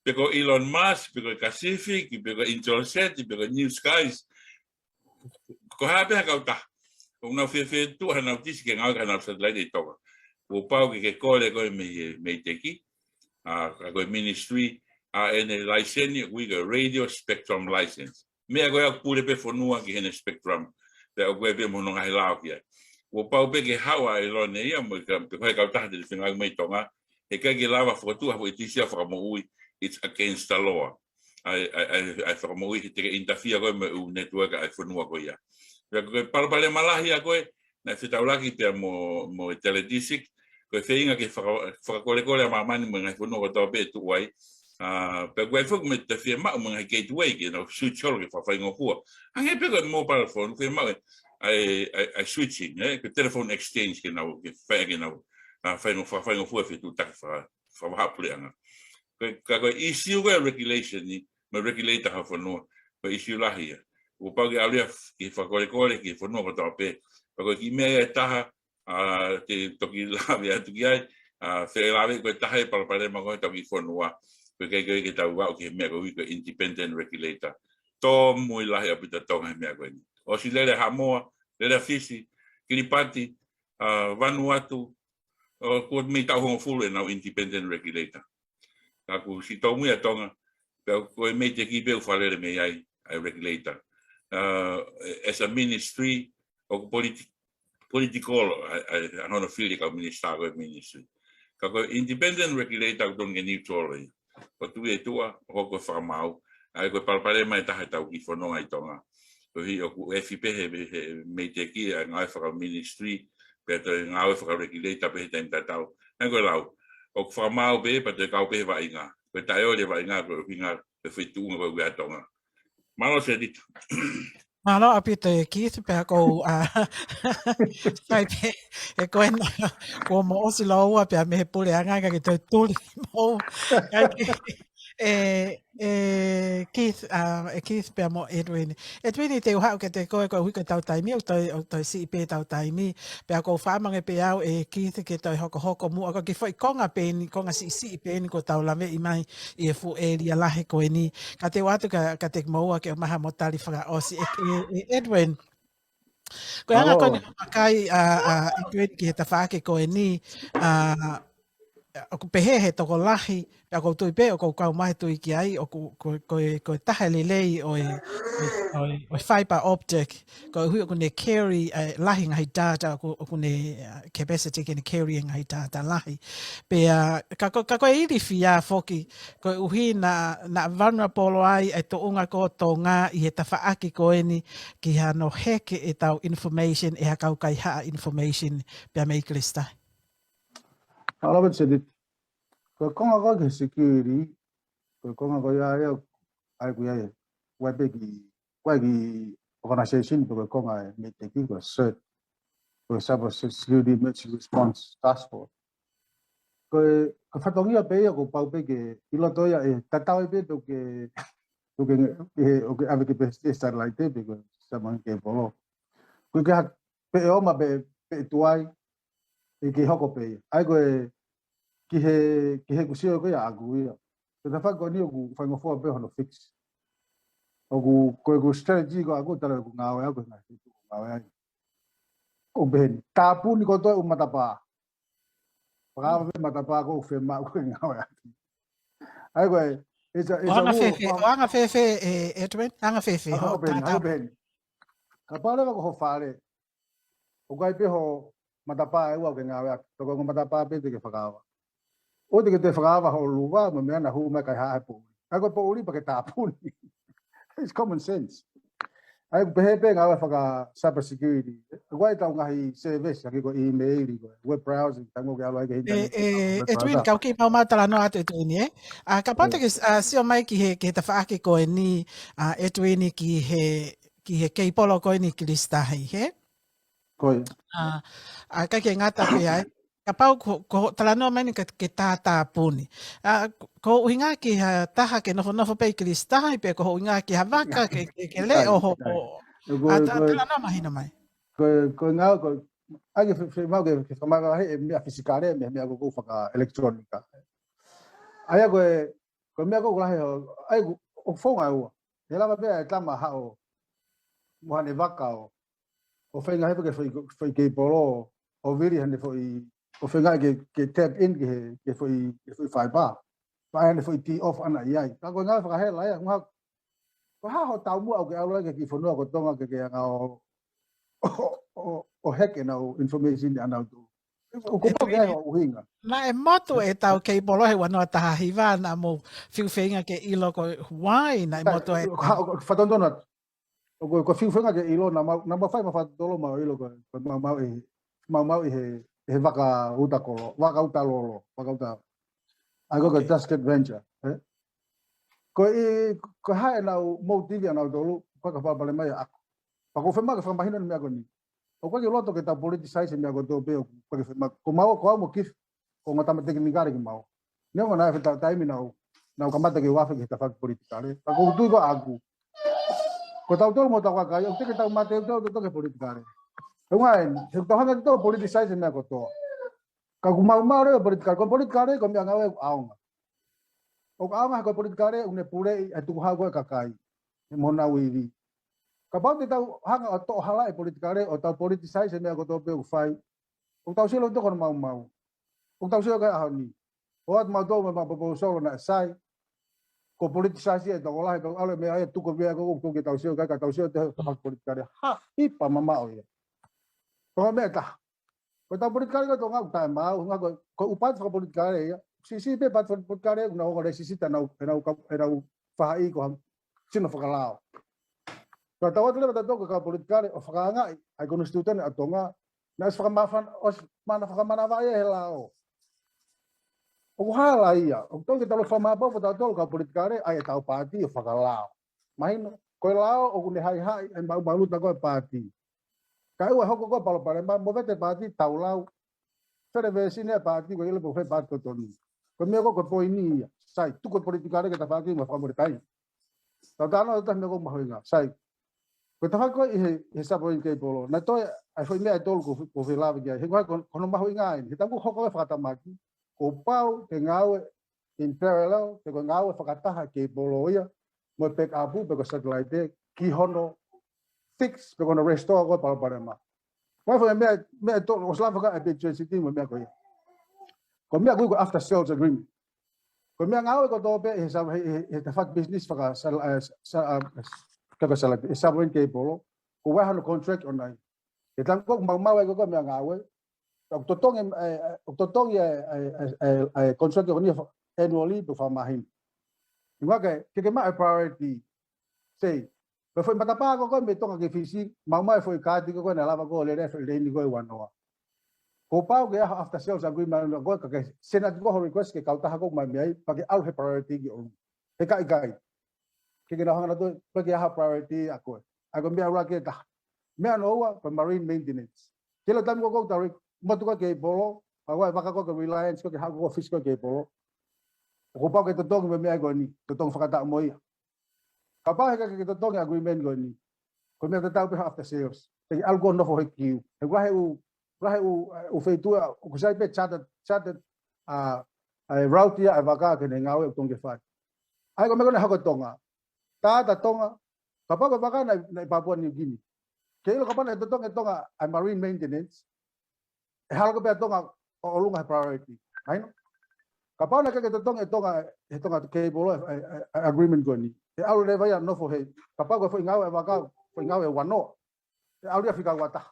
Pe ko Elon Musk, pe ko e Kacific, pe ko Intelsat, pe ko New Skies. Ko e hā pē ha kautaha ʻoku nau fefetuʻu hanau tisi ke ngāueʻaki hanau satelaite ʻi Tonga. Kuo pau ke ke kole koe mei, mei he MEIDECC, ʻa, ka ko e ministry, ʻa ʻene laiseni, ʻoku ui ko e radio spectrum license. Meʻa ko ē ʻoku pule pē fonua ki heʻene spectrum. Pea ʻoku ʻi ai pē mo hono ngaahi lao ki ai. Kuo pau pē ke haʻu ʻa Elon ia mo e ka, pe ko e kautaha te ne fengāueʻaki mai ʻi Tonga. He ʻikai ke lava fokotuʻu ha foʻi tisi ʻo fakamoʻui. It's against the law. ʻA e, ʻa e, ʻa e, ʻa e fakamoʻui he te ke interfere koe mo e ʻū network ʻa e fonua ko ia. Pea ko e palopalema lahi ʻa ko ē, naʻe fetaulaki pea mo, mo e Teledesic, ko e feinga ke faka-, fakakolekole ʻa māmani mo e ngaahi fonua kotoa pē ʻe tuʻu ai. ʻA, pea ʻoku ʻi ai foki mo e te fiemaʻu mo e ngaahi gateway ke nau switch holo ke fakafaingofua. Hangē pē ko e mobile phone, fiemaʻu e, ʻa e, ʻa e, ʻa e switching, ē, ko e telephone exchange ke nau, ke fai, ke nau, ʻa, faingo-, fakafaingofua e fetuʻutaki faka-, fakavahaʻapuleʻanga. Ko e, ka ko e issue ko e regulation ni, mo e regulator ha fonua, ko e issue lahi ia. Kuo pau ke ʻalu ia f-, ke fakakolekole ki he fonua kotoa pē. Pea ko e kiʻi meʻa ia ʻe taha, ʻa, te toki lave atu ki ai, ʻa, feʻe lave ko e taha e palopalema ko e tau kiʻi fonua. Ko e ʻikai ke, ke tau aʻu ki he meʻa ko e ui ko e independent regulator. Tōmui lahi ʻaupito Tonga he meʻa ko eni. ʻOsi lele Haʻamoa, lele Fisi, Kiripati, ʻa, Vanuatu, ʻo, kuo mei taʻu hongofulu ʻenau independent regulator. Ka kuo ʻosi tōmui ʻa Tonga, pea ko e MEIDECC pē ʻoku fakalele mei ai, ʻa e regulator. ʻA, as a ministry, ʻoku politi-, political, ʻa, ʻa, ʻa hono fili kau minister ko e ministry. Ka ko e independent regulator ʻoku totonu ke neutral ia. ʻO tuʻu ʻi tuʻa, ʻo hoko ko e fakamaau, ʻa ia ko e palopalema ʻe taha ʻetau kiʻi fononga ʻi Tonga. Koeʻuhi ʻoku ʻefi pē he, he MEIDECC ʻa e ngāue fakaministry, pea toe ngāue fakaregulator pē he taimi tatau. Naʻe ko e lau, ʻoku fakamaau pē, pea toe kau pē he vaʻinga. Ko e taʻeoli e vaʻinga, ko e ʻuhinga, ko e feituʻunga ko ē ʻa Tonga. Mālō Setita. Mālō ʻaupito ē Keith, pea ʻoku ou, ʻa, sai pē, ʻe ko ena, kuo mou ʻosi lōua pea mei he puleʻanga, ka ke toe tuli mou. Ka ke, ʻe, ʻe Keith, ʻa, ʻe Keith pea mo Edwin. Edwin, te u haʻu kiate koe koeʻuhi ko ʻetau taimi, ʻoku toe, ʻoku toe siʻi pē ʻetau taimi. Pea ʻoku ou fakamange pē au ʻe Keith ke toe hokohoko muʻa, ko e kiʻi foʻi konga pē eni, konga siʻisiʻi pē eni kuo tau laveʻi mai ʻi he fuʻu ʻēlia lahi ko eni. Ka te u ʻoatu kia, kiate kimoua ke ʻomai haʻamo tali fakaʻosi ʻe, ʻe, ʻe Edwin. Ko e anga ko eni ʻoku ʻomai ʻa, ʻa Edwin ki he tafaʻaki ko eni, ʻa, ʻoku pehē he tokolahi, pea ʻoku ou tui pē, ʻoku ou kau mai he tui ki ai, ʻoku, ko, ko, ko e taha e lelei ʻo e, ʻo e, ʻo e fiber optic, koeʻuhi ʻoku ne carry, ʻe, lahi ngaahi data, ʻoku, ʻoku ne, ʻa, capacity ke ne carry e ngaahi data lahi. Pea, ka ko, ka ko e ilifia foki, koeʻuhi naʻa, naʻa vulnerable ai e tuʻunga ko Tonga ʻi he tafaʻaki ko eni ki hano heke ʻetau information, ʻe ha kau kaihaʻa information, pea mei Kelesitahi. Alo, Vincent. Ko e konga ko ē ki he security, ko e konga ko ia ia, ʻa ia ko ia ia, ʻoku ʻi ai pē ki, ʻoku ʻi ai ki he organization, ko e konga e MEIDECC, ko e CERT, ko e Cyber Security Emergency Response Task Force. Ko e, ko e fatongia pē ia ʻoku pau pē ke ʻi loto ia ʻe tatau ai pē pe ʻoku ke, pe ʻoku ke, ʻe, ʻoku ke ʻave ke pē e satellite pe ko e satellite cable. Ko e ke ha, pe ʻe ʻoma pe, pe ʻe tuai, ʻe ke hoko pē ia. ʻA ia ko e, ki he, ki he ʻeku sio ko ia ʻaʻaku ia. Ko e tafaʻaki ko eni ʻoku faingofua pē hono fix. ʻOku, ko ʻeku strategy ko ʻaʻaku, tala ʻeku ngāue ʻaʻaku, ngaahi feituʻu ʻoku ou ngāue ai. ʻOku pehē ni, tāpuni kotoa e ʻū matapā. Fakaava pē matapā ko ē ʻoku fiemaʻu ke ngāue ʻaki. ʻA ia ko e, it's a, it's ʻO a anga rule of fēfē, thumb. ʻo anga fēfē, ʻe, Edwin, anga fēfē, ʻA ia hoʻo ʻoku pehē ni, ʻa ia tātā. ʻoku pehē ni. Kapau leva ko ho fale, ʻoku ʻi ai pē ho matapā ʻe ua ʻoku ke ngāue ʻaki, toko ko e matapā pē te ke fakaava. ʻOua te ke toe fakaava hoʻo luva, mo e meʻa naʻa hū mai kae hā he poʻuli. ʻA ia ko e poʻuli pea ke tāpuni. It's common sense. ʻA ia ʻoku pehē pē ngāue faka-cyber security. ʻOku ʻi ai ʻetau ngaahi service, hangē ko e email, ko e web browsing, tango ke ʻalu ai ke hita ʻE, ni, ʻe, web Edwin, browser. kau kiʻi maumau talanoa atu Edwin, ē? ʻA, kapau te ke, ʻa, sio mai ki he, ki he tafaʻaki ko eni, ʻa, Edwin, ki he, ki he keipolo ko eni Kelesitahi, hē? Ko ia. ʻA, ʻa, ʻikai ke ngata pē ai. Kapau ko, ko hoʻo talanoa mai ni ke, ke tātāpuni. ʻA, ko hoʻo ʻuhinga ki ha taha ke nofonofo pē ʻi Kelesitahi, pe ko hoʻo ʻuhinga ki ha vaka ke, ke, ke leʻo ho, ho. ʻA, ta-, talanoa mahino mai. Ko, ko e ngāue, ko, ʻa ia ke fe-, fe-, mau ke, ke fakamavaheʻi e meʻa fisikale, meʻa, meʻa ko ē ʻoku faka-electronic. ʻA ia ko e, ko e meʻa ko ē ʻoku lahi ho, ʻa ia ʻoku, ʻoku founga ua. ʻE lava pē ʻa e tama haʻu mo haʻane vaka ʻo, ʻo feinga hifo ke foʻi, foʻi keipolo, ʻo vili haʻane foʻi, ʻo feinga ke, ke tap in ki he, ke foʻi, ke foʻi fiber. Pea haʻane foʻi tee off ʻana ʻi ai. Ka ko e ngāue fakahela ia, ʻuhinga, ko e hā hoʻo taumuʻa ʻoku ke ʻalu ai ki he kiʻi fonua ko Tonga ke ke hanga ʻo, ʻo, ʻo, ʻo heke ʻenau information ʻanautolu. ʻOku pau ke ʻi ai hono ʻuhinga. Naʻe motu ʻetau keipolo he ua noa taha hiva, naʻa mou fiu feinga ke ʻilo ko e why naʻe motu ʻetau. Fatongia. ʻOku, ko e fiu feinga ke ʻilo naʻa mau, naʻa mau fai ʻemau fakatotolo mau ʻilo ko, ko mau, mau ʻi, mau, mau ʻi he, he vaka uta kolo, vaka uta lolo, vaka uta. ʻA ia ko e Tuskegee Ranger, ē? Ko e, ko e hā ʻenau motive ʻanautolu, ko e ka palopalema ia ʻaʻaku. Pea ʻoku ou fiemaʻu ke fakamahino ʻeni meʻa ko eni. ʻOku ʻikai ke u loto ke tau politicize e meʻa kotoa pē ʻoku ʻikai ke fiemaʻu. Ko mau, ko au mo Keith, ko e ongo tama tekinikale kimaua. Neongo naʻe ʻi ai e taimi naʻa ku, naʻa ku kamata ke u afe ki he tafaʻaki politikale. Ka ʻoku ou tui ko ʻaʻaku. Ko tautolu mo hotau kakai, ʻoku teʻeki ke tau mate ʻo tau, tau, tau ki he politikale. He ʻuhinga eni, he ʻoku tau hanga ʻo politicize e meʻa kotoa. Ka ʻoku maumau leva e politikale, ko e politikale, ko e meʻangāue ʻoku ʻaonga. ʻOku ʻaonga he ko e politikale, ʻoku ne puleʻi e tukuhau ko ē ʻa e kakai. He mo honau ivi. Kapau te tau hanga ʻo toʻo hala e politikale, ʻo tau politicize e meʻa kotoa pē ʻoku fai. ʻOku tau sio leva ki hono maumau. ʻOku tau sio ki he ʻaho ni. ʻOatu mautolu mo ʻemau proposal naʻe sai. Ko e politicize e tokolahi, pea ʻalu e meʻa ia tuku pē ia ko ʻoku tau sio ki ai, ka tau sio ki he tafaʻaki politikale. Ha, hipa mamaʻo ia. Ko e meʻa ʻe taha. Ko ʻetau politikale ko ē ʻi Tonga ʻoku taʻemaau, ʻuhinga ko, ko e ʻū paati fakapolitikale ia. Siʻisiʻi pē paati fakapolitikale, ʻoku nau ongo lēsisita ʻenau, ʻenau, ʻenau faʻahi ko ha sino fakalao. Ka tau ʻatu leva tautolu ko e kau politikale ʻo fakaangaʻi ʻa e konisitūtone ʻa Tonga, naʻe ʻosi fakamafan-, ʻosi mana fakamanavaʻi ia he lao. ʻOku hala ia, ʻoku totonu ke tau fakamāʻopoʻopo tautolu kau politikale, ʻa ʻetau paati ʻo fakalao. Mahino, ko e lao ʻoku ne haʻihaʻi e maʻumaʻuluta ko ē paati. Kae ʻoua ʻe hoko ko e palopalema, movete paati tau lau. Fele veesi ni e paati ko e ʻilo pe ko fē paati totonu. Ko e meʻa ko ē ko e poini ia. Sai, tuku e politikale ki he tafaʻaki mo e fakamolekai. Tau talanoa atu he meʻa ʻoku mahuʻinga. Sai. Ko e tafaʻaki ko ē ʻi he, he submarine cable. Naʻe toe ʻa e foʻi meʻa ʻe tolu ʻoku, ʻoku ou fie lave ki ai. He ko e, ko hono mahuʻinga eni. He taimi ʻoku hoko e fakatahamaki, kuo pau ke ngāue in parallel, pe ko e ngāue fakataha e cable ia, mo e backup, pe ko e satellite, ki hono fix, pe ko hono restore ko ē palopalema. Ko e foʻi meʻa, meʻa ʻe tolu, ʻosi lava ka e big J C T mo e meʻa ko ia. Ko e meʻa ʻoku ui ko e after sales agreement. Ko e meʻangāue kotoa pē he sa-, he, he, he tafaʻaki business faka-, sal-, eh, sa-, ah, faka-, sal-, he submarine cable, ko e ʻai hano contract ʻoʻona ia. He taimi ʻoku maumau ai ko e meʻangāue, ʻoku totongi, eh, eh, ʻoku totongi e, e, e, e, e contract ko eni annually pe fakamāhina. ʻInga ke, ke ke maʻu e priority. Sai, ko e foʻi matapā ko ē mei Tonga ki Fisi, maumau e foʻi kaati ko ē naʻe lava ko ē ʻo lele e foʻi leini ko ē ua noa. Kuo pau ke ʻi ai ha after sales agreement ʻa koe ka ke send atu ko ē ho request ki he kautaha ko ē ʻoku mou meʻa ai, pea ke ʻalu he priority ki ʻolunga. He ka ʻikai, ke ke nau hanga atu, pea ke ʻi ai ha priority ʻa koe. ʻA ia ko e meʻa ʻuluaki ʻe taha. Meʻa hono ua, ko e marine maintenance. Ke ʻilo taimi ko ē ʻoku tau ri-, motu ko ē cable, ʻa ia ko e vaka ko ē ki Reliance, ko ē ke haʻu ko ē ʻo fisi ko ē cable. Kuo pau ke totongi mo e meʻa ko eni, totongi fakataha mo ia. Kapau he ʻikai ke totongi agreement ko eni, ko e meʻa tatau pē ha after sales. Te ke ʻalu ko ē ʻo nofo he kiu. He ʻoku lahi e ʻū, lahi e ʻū, ʻū feituʻu, ʻoku sai pē charter, charter, ʻa, ʻa e route ia e vaka ki heʻene ngāue ʻoku totonu ke fai. ʻA ia ko e meʻa ko eni ʻoku hoko ʻi Tonga. Tata Tonga, kapau ko e vaka naʻe, naʻe ʻi Papua New Guinea. Ke ʻilo kapau naʻe totongi ʻe Tonga ʻa e marine maintenance, ʻe hala ko ē pē ʻa Tonga ʻo ʻolunga he priority. Mahino? Kapau naʻe ʻikai ke totongi ʻe Tonga, he Tonga cable e, e, e, e agreement ko eni, ʻe ʻalu leva ia ʻo nofo he, kapau ko e foʻi ngāue e vaka, foʻi ngāue ua noa, ʻe ʻalu ia fika ua taha.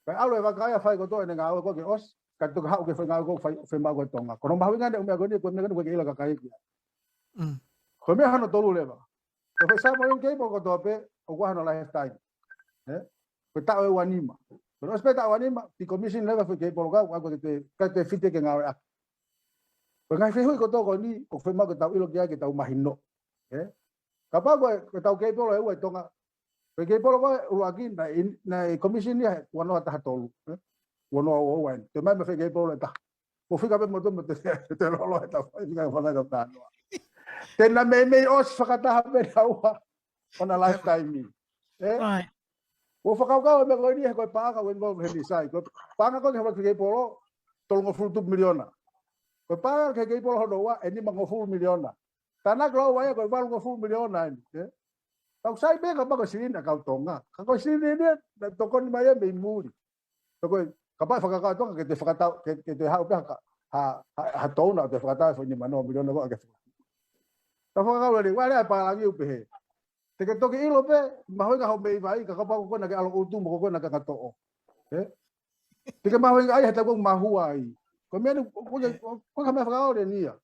Pea ʻalu e vaka ia ʻo fai kotoa ʻene ngāue ko ē ke ʻosi, kae toki haʻu ki he foʻi ngāue ko ē ʻoku fai, fiemaʻu ko ē ʻe Tonga. Ko hono mahuʻinga ʻene ʻū meʻa ko eni, ko e meʻa ko eni ʻoku ʻikai ke ʻilo ʻe ha kakai ia. Mm. Ko e meʻa hono tolu leva. Ko e foʻi submarine cable kotoa pē, ʻoku ʻi ai hono lifetime. Ē? Ko e taʻu ʻe ua nima. Ko ʻene ʻosi pē taʻu ʻe ua nima, decommission leva e foʻi cable ko ē, ʻa ia ko ē ʻikai ke te, ʻikai ke te fite ke ngāueʻaki. Ko e ngaahi fehuʻi kotoa ko eni, ʻoku fiemaʻu ke tau ʻilo ki ai ke tau mahino. Ē? Kapau ko e, ko ʻetau cable ʻe ua ʻi Tonga. Ko e cable ko ē ʻuluaki naʻe, naʻe commission ia he ua noa taha tolu. Ē? Ua noa ua ua eni. Toe mai mo e foʻi cable ʻe taha. Mou fika pē mo te, mo te, te lolo e tau fai, fika fana ka tānoa. Te na meimei ʻosi fakataha pē taua ʻo na lifetime. Ē? Right. Mou fakakaukau e meʻa ko eni he ko e paʻanga ʻoku involve heni sai. Ko e paʻanga ko ē ki he foʻi cable, tolungofulu tupu miliona. Ko e paʻanga ki he cable hono ua, ʻe nimangofulu miliona. Tānaki lau ai ko e valungofulu miliona eni, ē? Tau sai pē kapau ko e silini ʻa e kau Tonga. Ka ko e silini eni, naʻe tokoni mai ia mei muli. Ka ko e, kapau ʻe fakakaukau Tonga ke te fakatau, ke, ke te haʻu pē ha ka, ha, ha, ha touna ʻo te fakatau e foʻi nimanoa miliona ko ē ke fakatau. Ka fakakaukau lelei, ʻoua leva ʻe pālangi ʻo pehē. Te ke toki ʻilo pē, mahuʻinga hoʻo meimei vakai, ka kapau ko koe naʻa ke ʻalu ʻo utu mo ko koe naʻa ke ngatoʻo. Ē? Te ke mahuʻingaʻia he taimi ʻoku mahua ai. Ko e meʻa ni, ko e, ko e, ko e meʻa fakaʻaonga eni ia.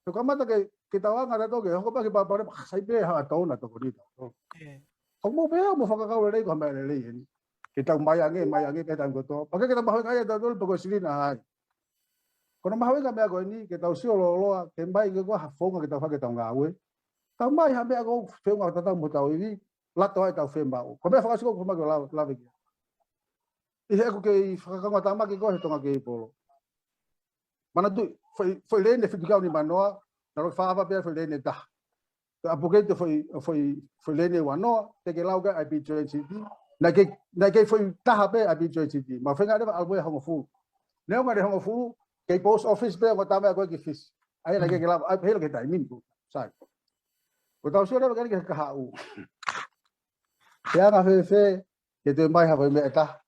Te kamata ke, ke tau anga tautolu ke, hoko pē ki he palopalema, ah, sai pē ha touna tokoni tautolu. Ē. ʻOku mou pehē, mou fakakaukau lelei ko e meʻa lelei eni. Ke tau mai ange, mai ange, pē taimi kotoa. Pea ke, ke tau mahuʻingaʻia tautolu, pea ko e silini ʻa hai. Ko hono mahuʻinga e meʻa ko eni, ke tau sio lōloa, ke mai ke ko ha founga ke tau fai ke tau ngāue. Tau mai ha meʻa ʻoku feʻunga tatau mo hotau ivi, lato ai ʻetau fiemaʻu. Ko e meʻa fakaʻosi ʻoku ou fiemaʻu ke lave, lave ki ai. ʻI heʻeku kei fakakaungātāmaki ko ē he Tonga Cable. Manatuʻi, foʻi, foʻi leini ʻe fitu teau nimanoa, naʻe ʻuluaki fakaava pē foʻi leini ʻe taha. Ko e upgrade foʻi, foʻi, foʻi leini ʻe ua noa, te ke lau ki ai ʻa e B J N C T. Naʻe kei, naʻe kei foʻi taha pē ʻa e B J N C T. Mau feinga leva ʻalu ia hongofulu. Neongo ʻene hongofulu, kei post office pē ongo tama ko ē ki Fisi. ʻA ia naʻe kei ke lava, ʻa ia pehē ki he taimi ni. Sai. Ko ʻetau sio leva ki he kahaʻu. Te anga fēfē, ke toe mai ha foʻi meʻa ʻe taha.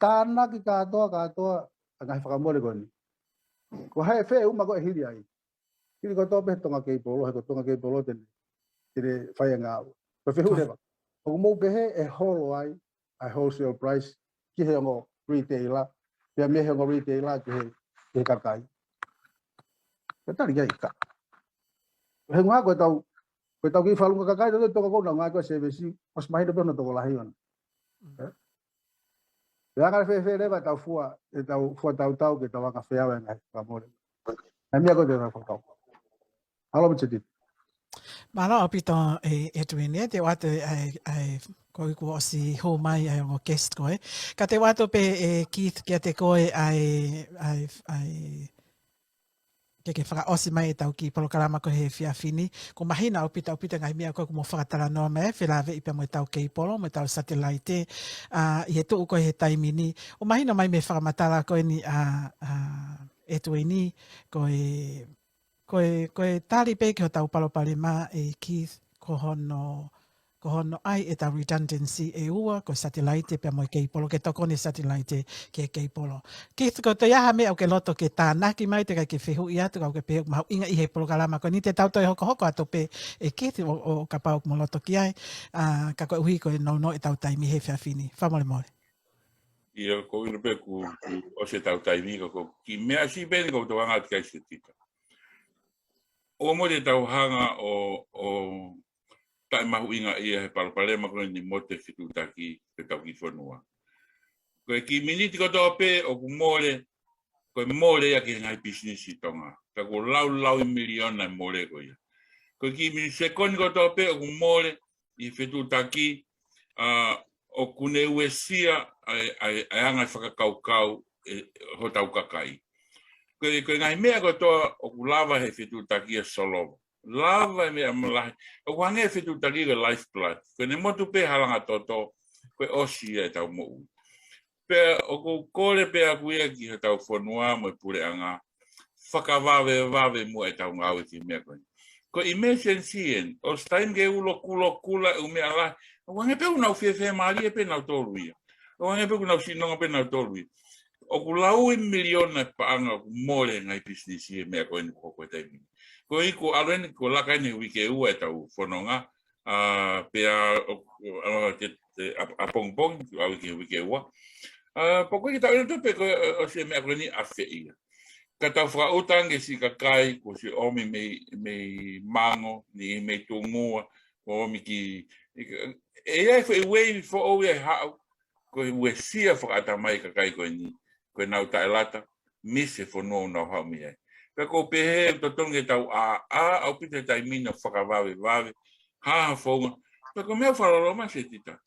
Tānaki kātoa, kātoa, ʻa e ngaahi fakamole ko eni. Ko hai fē uma ko ē hili ai. Hili kotoa pē Tonga Cable, he ko Tonga Cable te ne, te ne fai e ngāue. Ko e fehuʻi leva. ʻOku mou pehē ʻe holo ai, ʻa e wholesale price, ki he ongo retailer, pea mei he ongo retailer ki he, ki he kakai. Ko e tali ia ʻikai. He ʻuhinga ko ʻetau, ko ʻetau kiʻi fakalunga kakai, tau tokanga ko ē ʻo ngāue ko ē service, ʻosi mahino pē hono tokolahi ʻona. Ē? Pea anga fēfē leva ʻetau fua, ʻetau fua tautau ke tau anga feau e ngaahi fakamole. ʻA e meʻa ko ē te tau fakakau. Alo mo Titi. Mālō ʻaupito ē, Edwin, ē, te u ʻoatu ʻa e, ʻa e, ko e kuo ʻosi hū mai ʻa e ongo guest ko ē. Ka te u ʻoatu pē ē Keith kiate koe ʻa e, ʻa e, ʻa e, ke ke fakaʻosi mai ʻetau kiʻi polokalama ko ē he efiafi ni. ʻOku mahino ʻaupito, ʻaupito e ngaahi meʻa ko ē ʻoku mou fakatalanoa mai, felāveʻi pea mo ʻetau cable, mo ʻetau satellite, ʻa, ʻi he tuʻu ko ē he taimi ni. ʻOku mahino mai mei he fakamatala ko eni ʻa, ʻa Edwin, ko e, ko e, ko e tali pē ki hotau palopalema ē Keith, ko hono, ko hono ʻai ʻetau redundancy ʻe ua, ko e satelaite pea mo e keipolo, ke tokoni e satelaite ki he keipolo. Keith, ko e toe ʻi ai ha meʻa ʻoku ke loto ke tānaki mai, teʻeki ai ke fehuʻi atu, ka ʻoku ke pehē ʻoku mahuʻinga ʻi he polokalama ko eni te tau toe hokohoko atu pē ʻe Keith ʻo, ʻo kapau ʻoku mo loto ki ai, ʻa, ka koeʻuhi ko e nounou ʻetau taimi he efiafi ni. Fakamolemole. ʻIo, ko ʻilo pē kuo, kuo ʻosi ʻetau taimi, ka ko e kiʻi meʻa siʻi pē eni ʻoku ou tokanga atu ki ai Setita. ʻOua muʻa te tau hanga ʻo, ʻo taʻemahuʻingaʻia he palopalema ko eni mo e fetuʻutaki ʻetau kiʻi fonua. Ko e kiʻi miniti kotoa pē ʻoku mole, ko e mole ia ki he ngaahi pisinisi ʻi Tonga. Ka kuo laulau ʻi miliona e mole ko ia. Ko e kiʻi miniti, sekoni kotoa pē ʻoku mole ʻi he fetuʻutaki, ʻa, ʻoku ne uesia ʻa e, ʻa e, ʻa e anga e fakakaukau ʻe hotau kakai. Ko e, ko e ngaahi meʻa kotoa ʻoku lava he fetuʻutaki ʻo solova. Lava e meʻa malahi. ʻOku hangē e fetuʻutaki ko e lifeblood. Ko ʻene motu pē halanga toto, ko e ʻosi ia ʻetau moʻui. Pea ʻoku ou kole pē ʻaʻaku ia ki hotau fonua mo e puleʻanga, fakavavevave muʻa ʻetau ngāue ki he meʻa ko eni. Ko e emergency eni, ʻosi taimi ke ulo kulo kula e ʻū meʻa lahi, ʻoku hangē pē ʻoku nau fiefia mālie pē nautolu ia. ʻOku hangē pē ʻoku nau sīnonga pē nautolu ia. ʻOku laulau ʻi miliona e paʻanga ʻoku mole ngaahi pisinisi he meʻa ko eni kuo hoko he taimi ni. Ko e ʻuhi kuo ʻalu eni, kuo laka eni he uike ua ʻetau fononga, ʻa, pea ʻo, ʻo, ʻa, te, te, ʻa, ʻapongipongi, ʻa uike, uike ua. ʻA, pea ko e kiʻi tau ʻilo atu pē ko e, ʻo, ʻosi e meʻa ko eni ʻafeʻi ia. Ka tau fakaʻuta ange siʻi kakai, kuo ʻosi ʻomi mei, mei Mango, ni mei Tungua, ʻomi ki, ʻe, ʻe ʻi ai e foʻi ueʻi foʻou ia ʻe haʻu, ko e uesia fakaʻatamai e kakai ko eni, ko ʻenau taʻelata, misi e fonua ʻoku nau haʻu mei ai. Pea ʻoku ou pehē ʻoku totonu ke tau ʻā, ʻā ʻaupito he taimi ni ʻo fakavavevave, hā ha founga. Pea ko e meʻa fakaloloma Setita.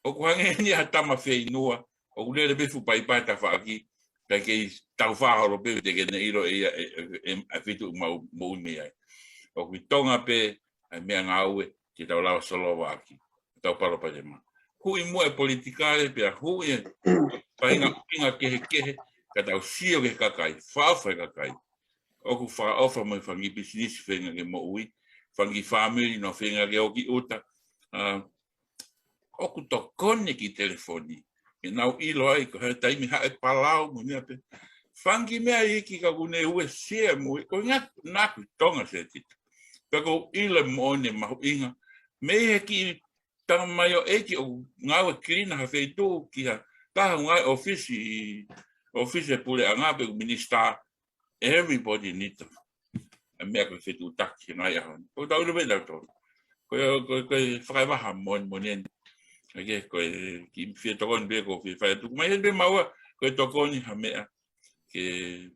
ʻOku hangē eni ha tama feinua, ʻoku lele pē fuʻu paipai he tafaʻaki, pea kei tau fā holo pē, te ke ne ʻilo ʻe ia, ʻe, ʻe, ʻe, ʻa e feituʻu ʻoku mau moʻui mei ai. ʻOku ʻi Tonga pē, ʻa e meʻangāue, ke tau lava solova ʻaki ʻetau palopalema. Huʻi muʻa e politikale, pea huʻi e faʻahinga ʻuhinga kehekehe, ka tau sio ki he kakai, fakaʻofa he kakai. ʻOku fakaʻofa mo e fanga kiʻi pisinisi feinga ke moʻui, fanga kiʻi fāmili naʻa nau feinga ke ō ki ʻuta. ʻA, ʻoku tokoni e kiʻi telefoni. Ke nau ʻilo ai, ko e hā e taimi haʻu e palau mo e meʻa pē. Fanga kiʻi meʻa iiki ka ʻoku ne uesia mo e, ko e ʻuhinga naʻa ku ʻi Tonga Setita. Pea ʻoku ou ʻilo e moʻoni e mahuʻinga. Mei he kiʻi tamaioʻeiki ʻoku ngāue cleaner ha feituʻu ki ha taha ʻoku ngāue ʻōfisi, ʻōfisi e puleʻanga pe ko e minisitā, everybody need them. ʻA e meʻa ko e fetuʻutaki he ngaahi ʻaho ni. ʻOku tau ʻilo pē tautolu. Ko e, ko e, ko e fakaʻauha moʻoni moʻoni eni. ʻA ia ko e kiʻi fie tokoni pē ʻoku ou fie fai atu. Mai heni pē maua, ko e tokoni ha meʻa ke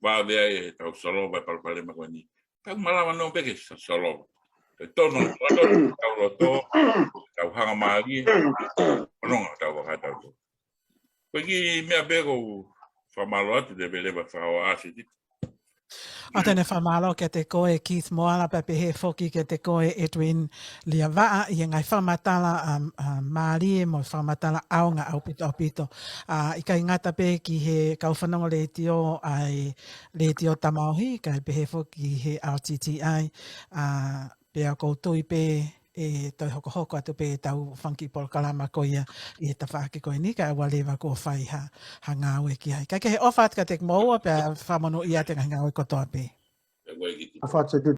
vave ai ʻetau solova e palopalema ko eni. Tau malava nō pē ke sa-, solova. Ko e tonu, tonu, tau loto, tau hanga mālie, ʻo nonga tau vaka tau tō. Ko e kiʻi meʻa pē ʻoku ou fakamālō atu leveleva fakaʻosi ʻa Setita. ʻOatu ʻene fakamālō kiate koe Keith Moala pea pehē foki kiate koe Edwin Liavaʻa ʻi he ngaahi fakamatala, ʻa, ʻa, mālie mo e fakamatala ʻaonga ʻaupito ʻaupito. ʻA, ʻikai ngata pē ki he kau fanongo letiō ʻa e Letiō Tamaohi, kae pehē foki he R T T I, ʻa, pea ʻoku ou tui pē ʻe toe hokohoko atu pē ʻetau fanga kiʻi polokalama ko ia ʻi he tafaʻaki ko eni, kae ʻoua leva kuo fai ha, ha ngāue ki ai. Kae kehe, ʻofa atu kiate kimoua pea fakamonūʻia atu e ngaahi ngāue kotoa pē. ʻOfa atu Setita.